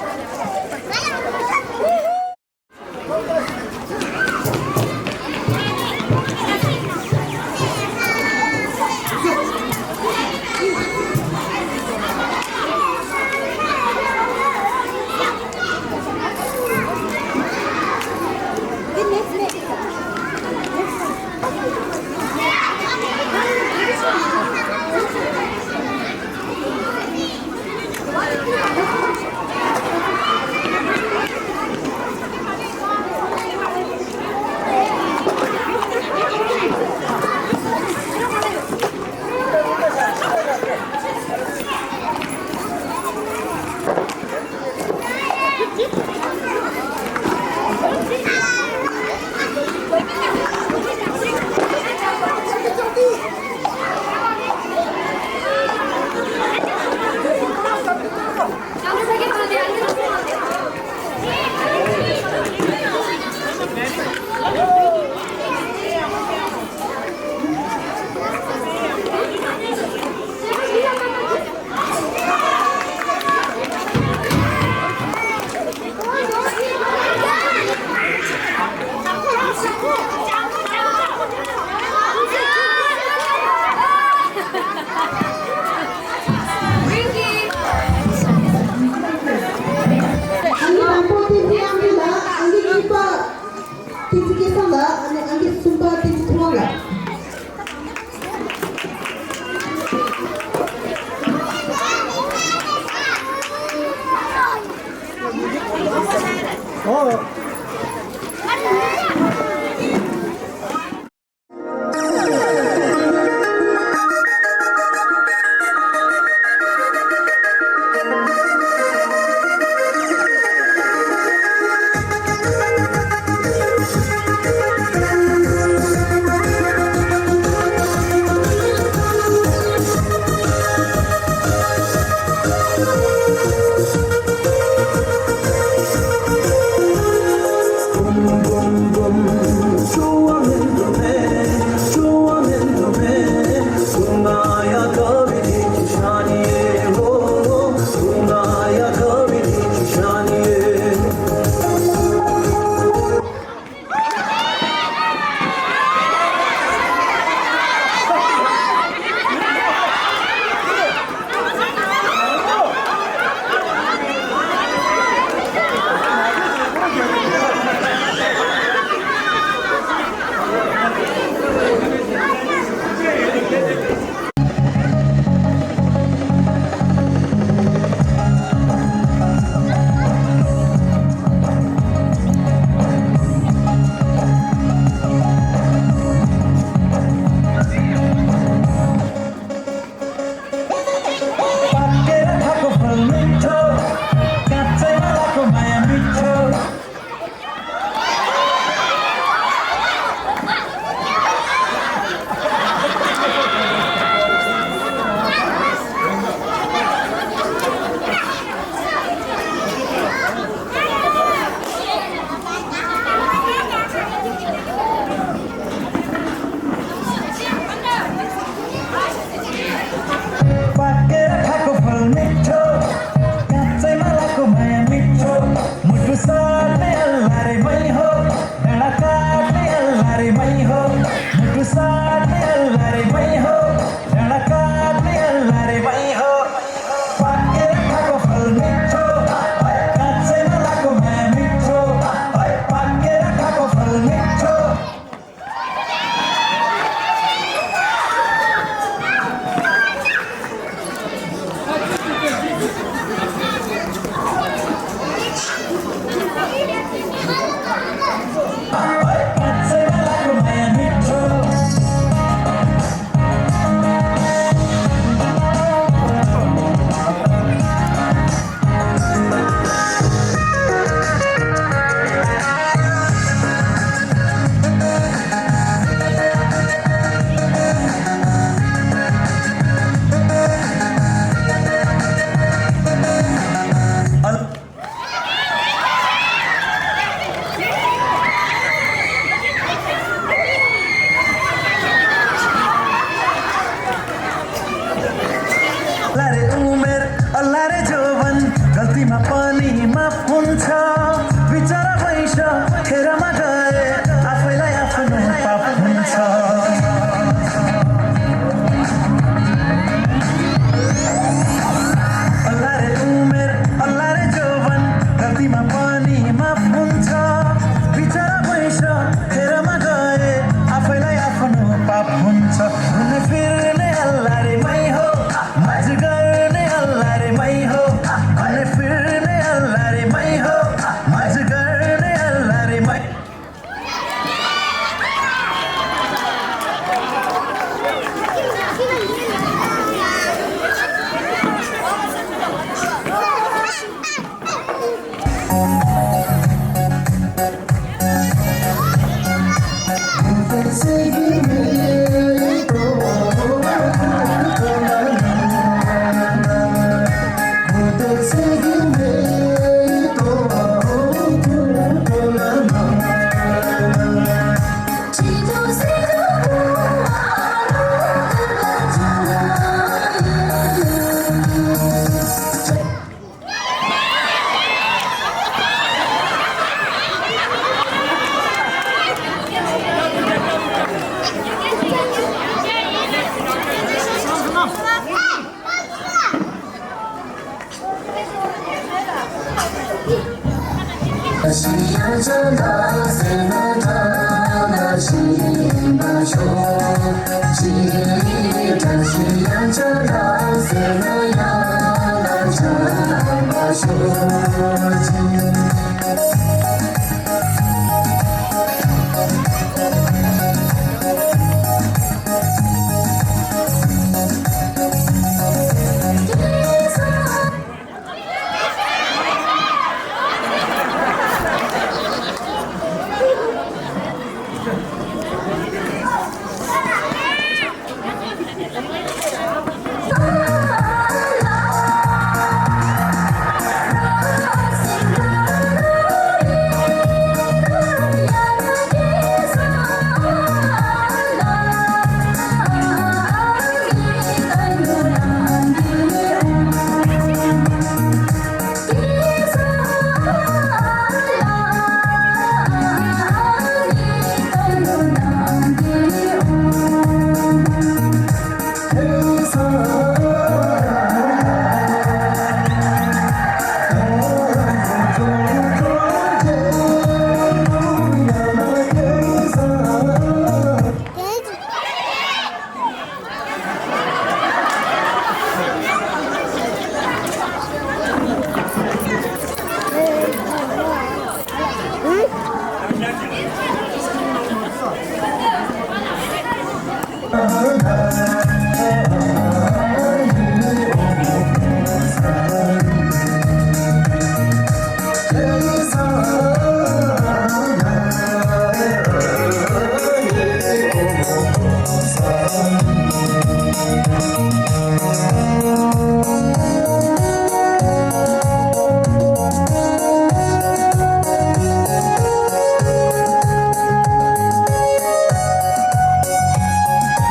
अल्लाह रे उमेर, अल्लाह रे जोवन, गल्तीमा पनि माफ हुन्छ। बिचरा भैँस खेरमा गए, आफैलाई आफ्नो पाप हुन्छ। अल्लाह रे उमेर, अल्लाह रे जोवन, गल्तीमा पनि माफ हुन्छ। बिचरा भैँस खेरमा गए, आफैलाई आफ्नो पाप हुन्छ। हुने फिर्ने अल्लाह रे मै हो, मज गर्ने अल्लाह रे मै हो, हुने फिर्ने अल्लाह रे मै हो, मज गर्ने अल्लाह रे मै।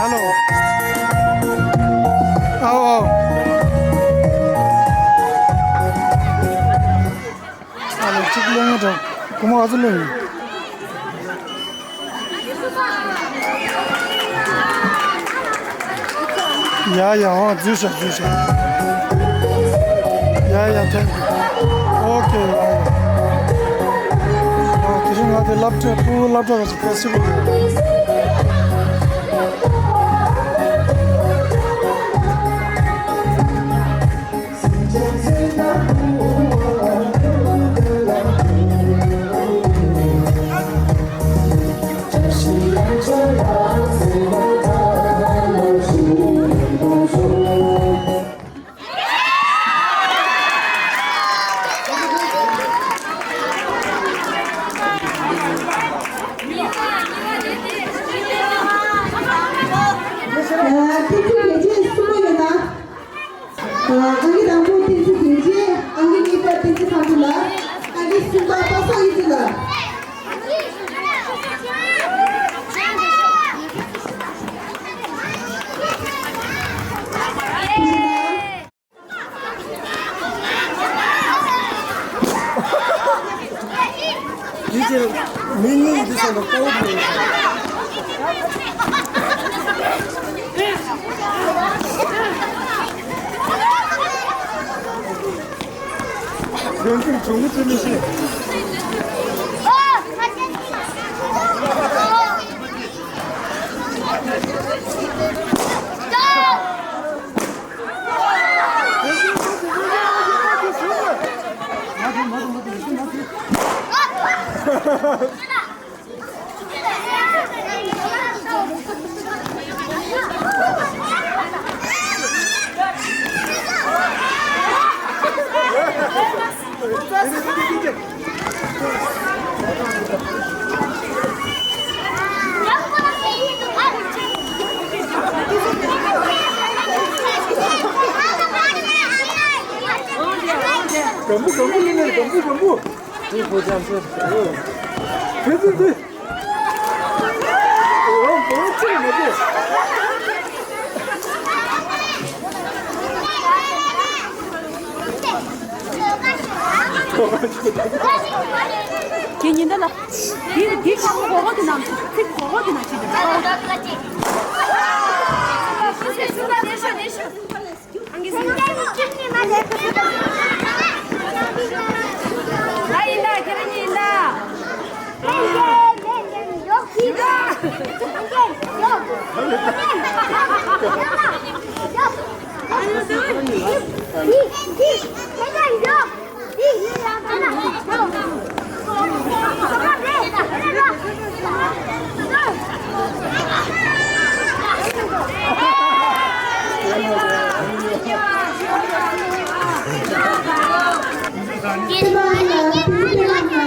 Hello. आओ, आओ। आ ले, चिक लेंगे तो, कुमार आज लेंगे। या, या, हाँ, जी सर, जी सर। या, या, thank you। OK, या, या। ཨོ། དེ་རིང་ང་དེ་སློབ་གྲྭ། ཕྲུ་གུ་སློབ་གྲྭ་གི་ཕེ་སི་ཊི་བལ། ཨ། ཐུགས་རྗེ་ཆེ། གསུམ་པ་ཡོད་ན། ཨ། ཨང་ཀི་དང་པོ་བསྟན་འཛིན་རྒྱལ་གཅེས། ཨང་ཀི་གཉིས་པ་བསྟན་འཛིན་ཁ་ཐུ་ལགས། ཨང་ཀི་གསུམ་པ་པ་སངས་ཡེ་ཚེ་ལགས། ཐུགས་རྗེ་གནང་། མི་གཉིས་འདི་ཚོ་ལ་ལྟ་བུ་དང་། རྒན་ཚུགས་གྲུང་པོ་ཅི་མི་ཤེས། སྒམ་པོ་སྒམ་པོ་ལེན་ན་སྒམ་པོ་སྒམ་པོ། དེ་དེ་དེ། ཁྱེད་ཉིན་ད་ལ། འདི་འདི་ཁ་ཁོ་གོ་གོ་དེ་ནང་ཚིག་གོ་གོ་དེ་ནང་ཅི་འདྲ། ད་ཡིན་ད་ཁྱེད་རང་ཉིད་ཡིན་ད།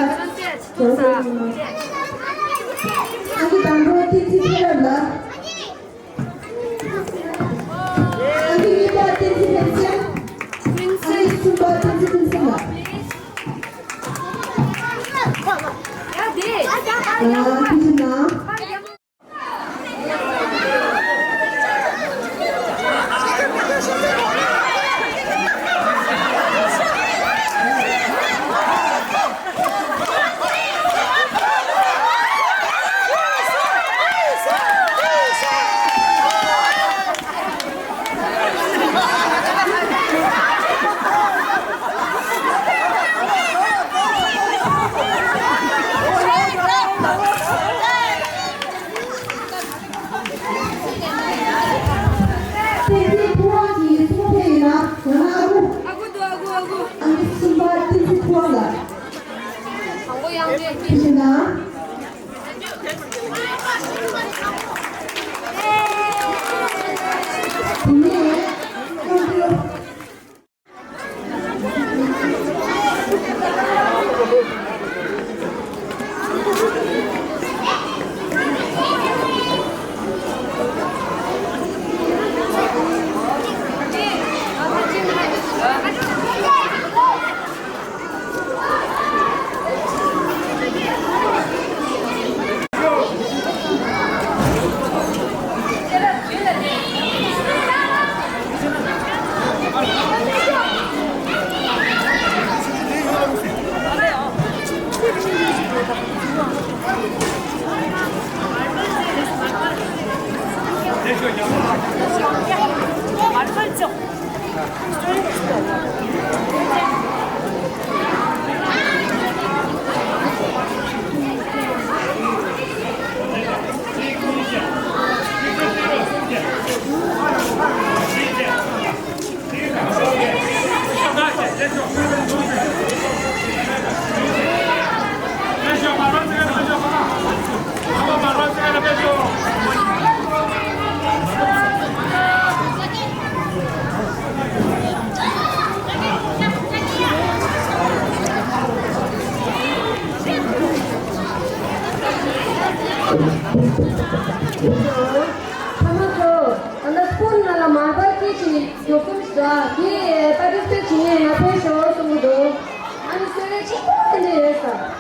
ཨ་ཁུ་དང་པོ་བསྟན་འཛིན་ཚེ་རབ་ལགས། ཨ་ཁུ་གཉིས་པ་བསྟན་འཛིན་ཕན་ཚུན། ཨ་ཁུ་གསུམ་པ་བསྟན་འཛིན་ཕུན་ཚོགས་ལགས། ཨ་ཁུ་ཚུ་ན། བསྟན་འཛིན་ཕུན་དབང་གིས་གསུང་ཕེབས་ཡོད་ན། ཡང་ན་ཨ་ཁུ། ཨ་ཁུ་འདུག་ཨ་ཁུ་ཨ་ཁུ། ཨ་ཁུ་གསུམ་པ་བསྟན་འཛིན་ཕུན་དབང་ལགས། དང་པོ་ཡང་ཅིག་ཕེབས་ཤིག་ན། དེ་ནས་ཨ་ཁུ། ཕ་མ་ཚོ། ད་ལྟ་སྐོར་ནང་ལ་མར་པ་སྐྱེས་ཀྱི་མགྱོགས་གསུམ་ཞིག་འདུག་དེ་པར་ཊི་སི་པེཊ་བྱེད་མཁན་ཡར་ཕེབས་ཤོག་གསུང་གི་འདུག་ཨ་ནི་གསོལ་རས་ཆེན་པོ་དེ་འདྲ་ཡོད་ས།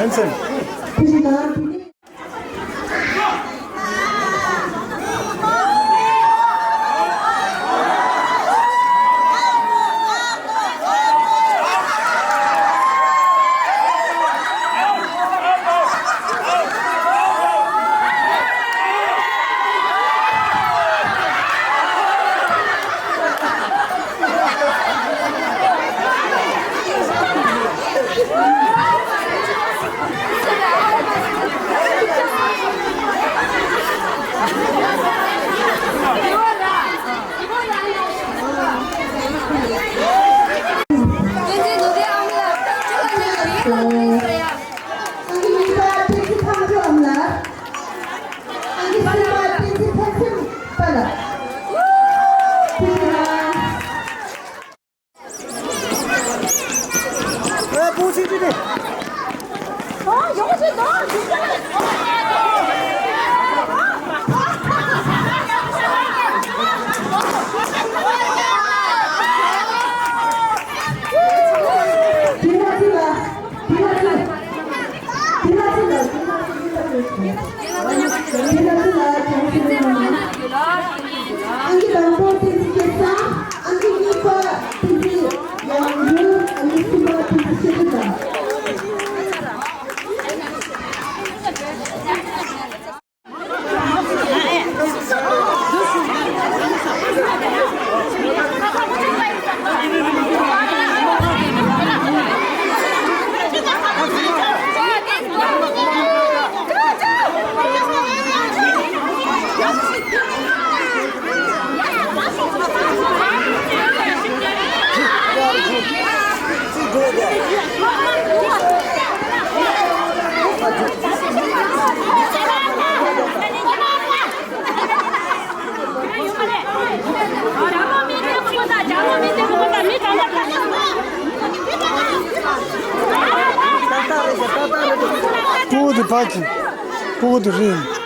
ཚན། དེ་རིང་ང་དེ་ནས། ཕྲུ་གུ་དེ་ཕར་གྱིས། ཕྲུ་གུ་དེ་རེད།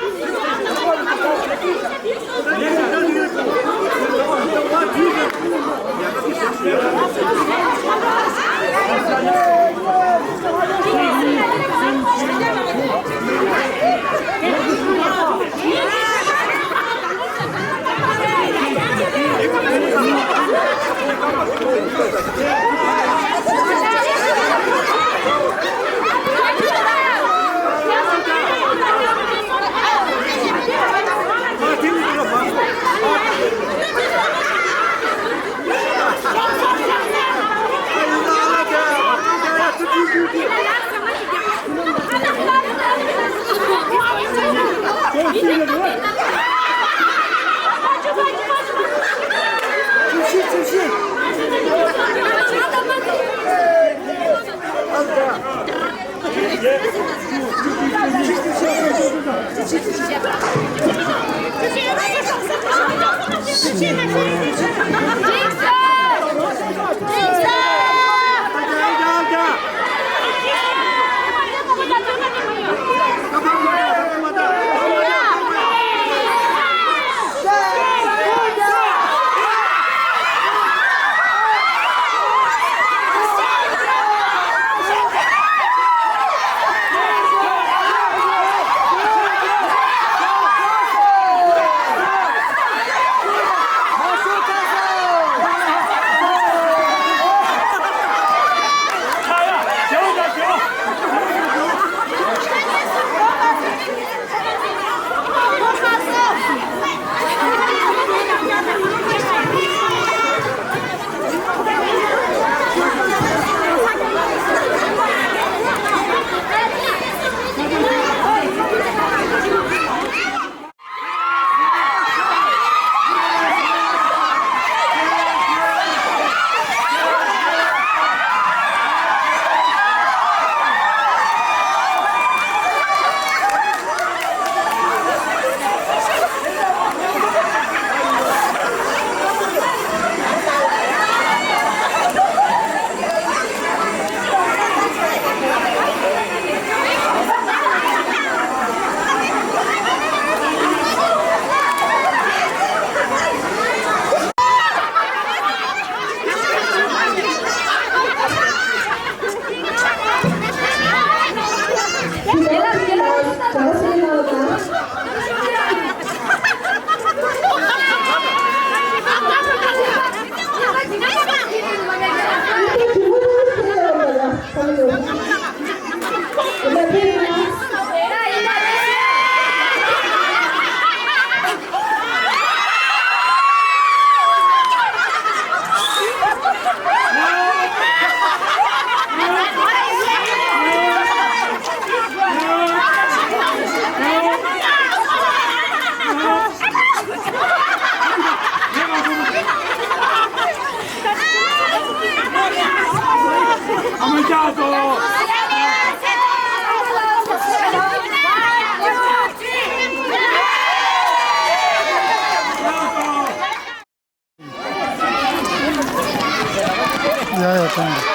ཡ་ཡ་ཐང་།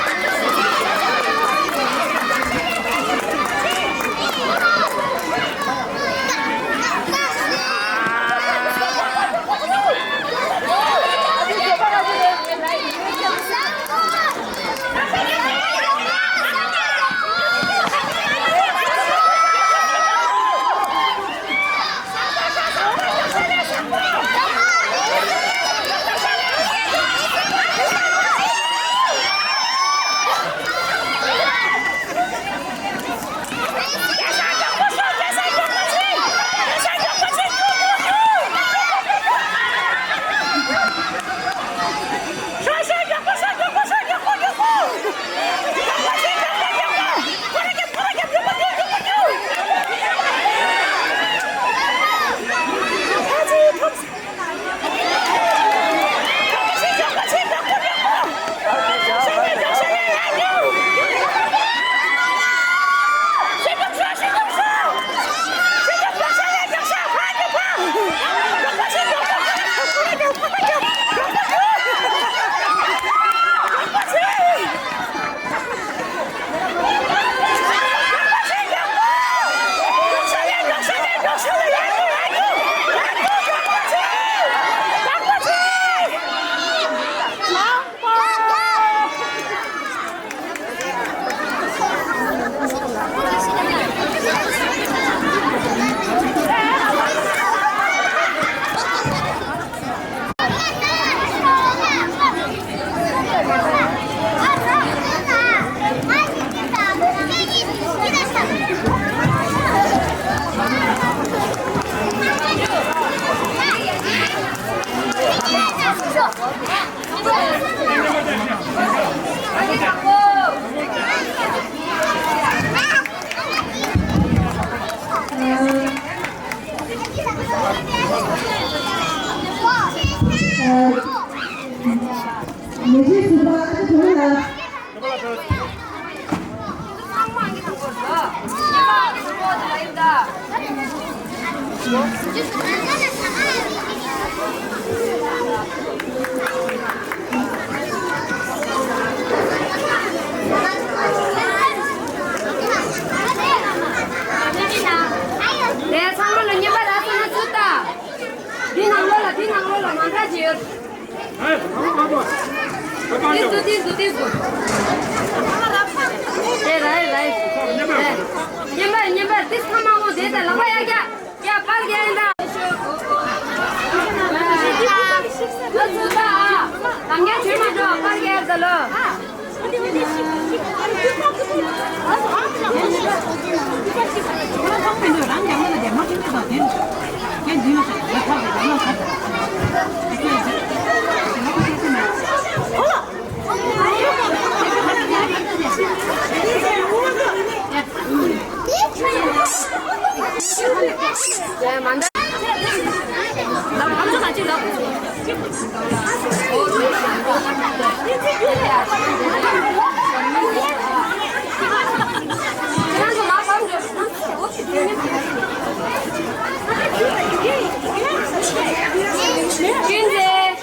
ལས་ཚང་མ་ལ་བརྙན་པར་རག་སོང་ན་ཚུར་ལྟ། འདི་ནང་ལོགས་ལ་འདི་ནང་ལོགས་ལ་མང་དྲགས་ཅིག་ཡོད། ཏིས་སུ་ཏིས་སུ་ཏིས་སུ། དེ་རེད་རེད། བརྙན་པར་བརྙན་པར་ཏིས་ཁ་མང་པོ་དེ་ལྟ་ལག་པ་ཡར་རྒྱག་ཡ་པར་རྒྱག་ཡིན་ད། ལོ་ཚུར་ལྟ་ཨ། རང་རྒྱག་བྱེད་མ་འགྲོ་པར་རྒྱག་ཡར་ད་ལོ། ཅུན་ཙེ།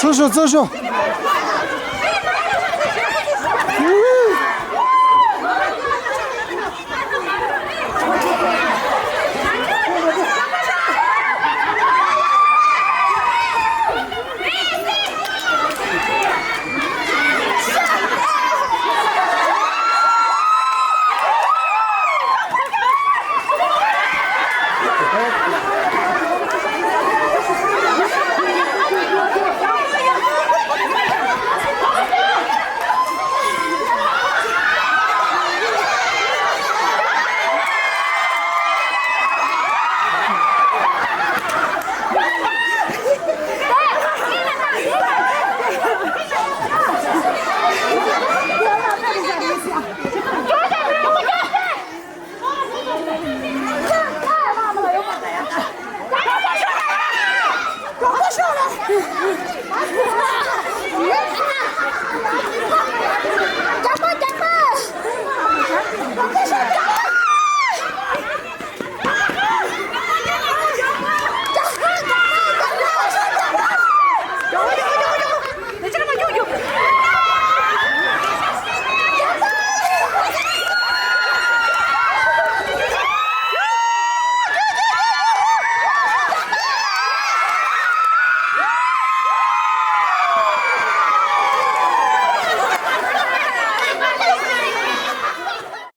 ཚུར་ཤོག་ཚུར་ཤོག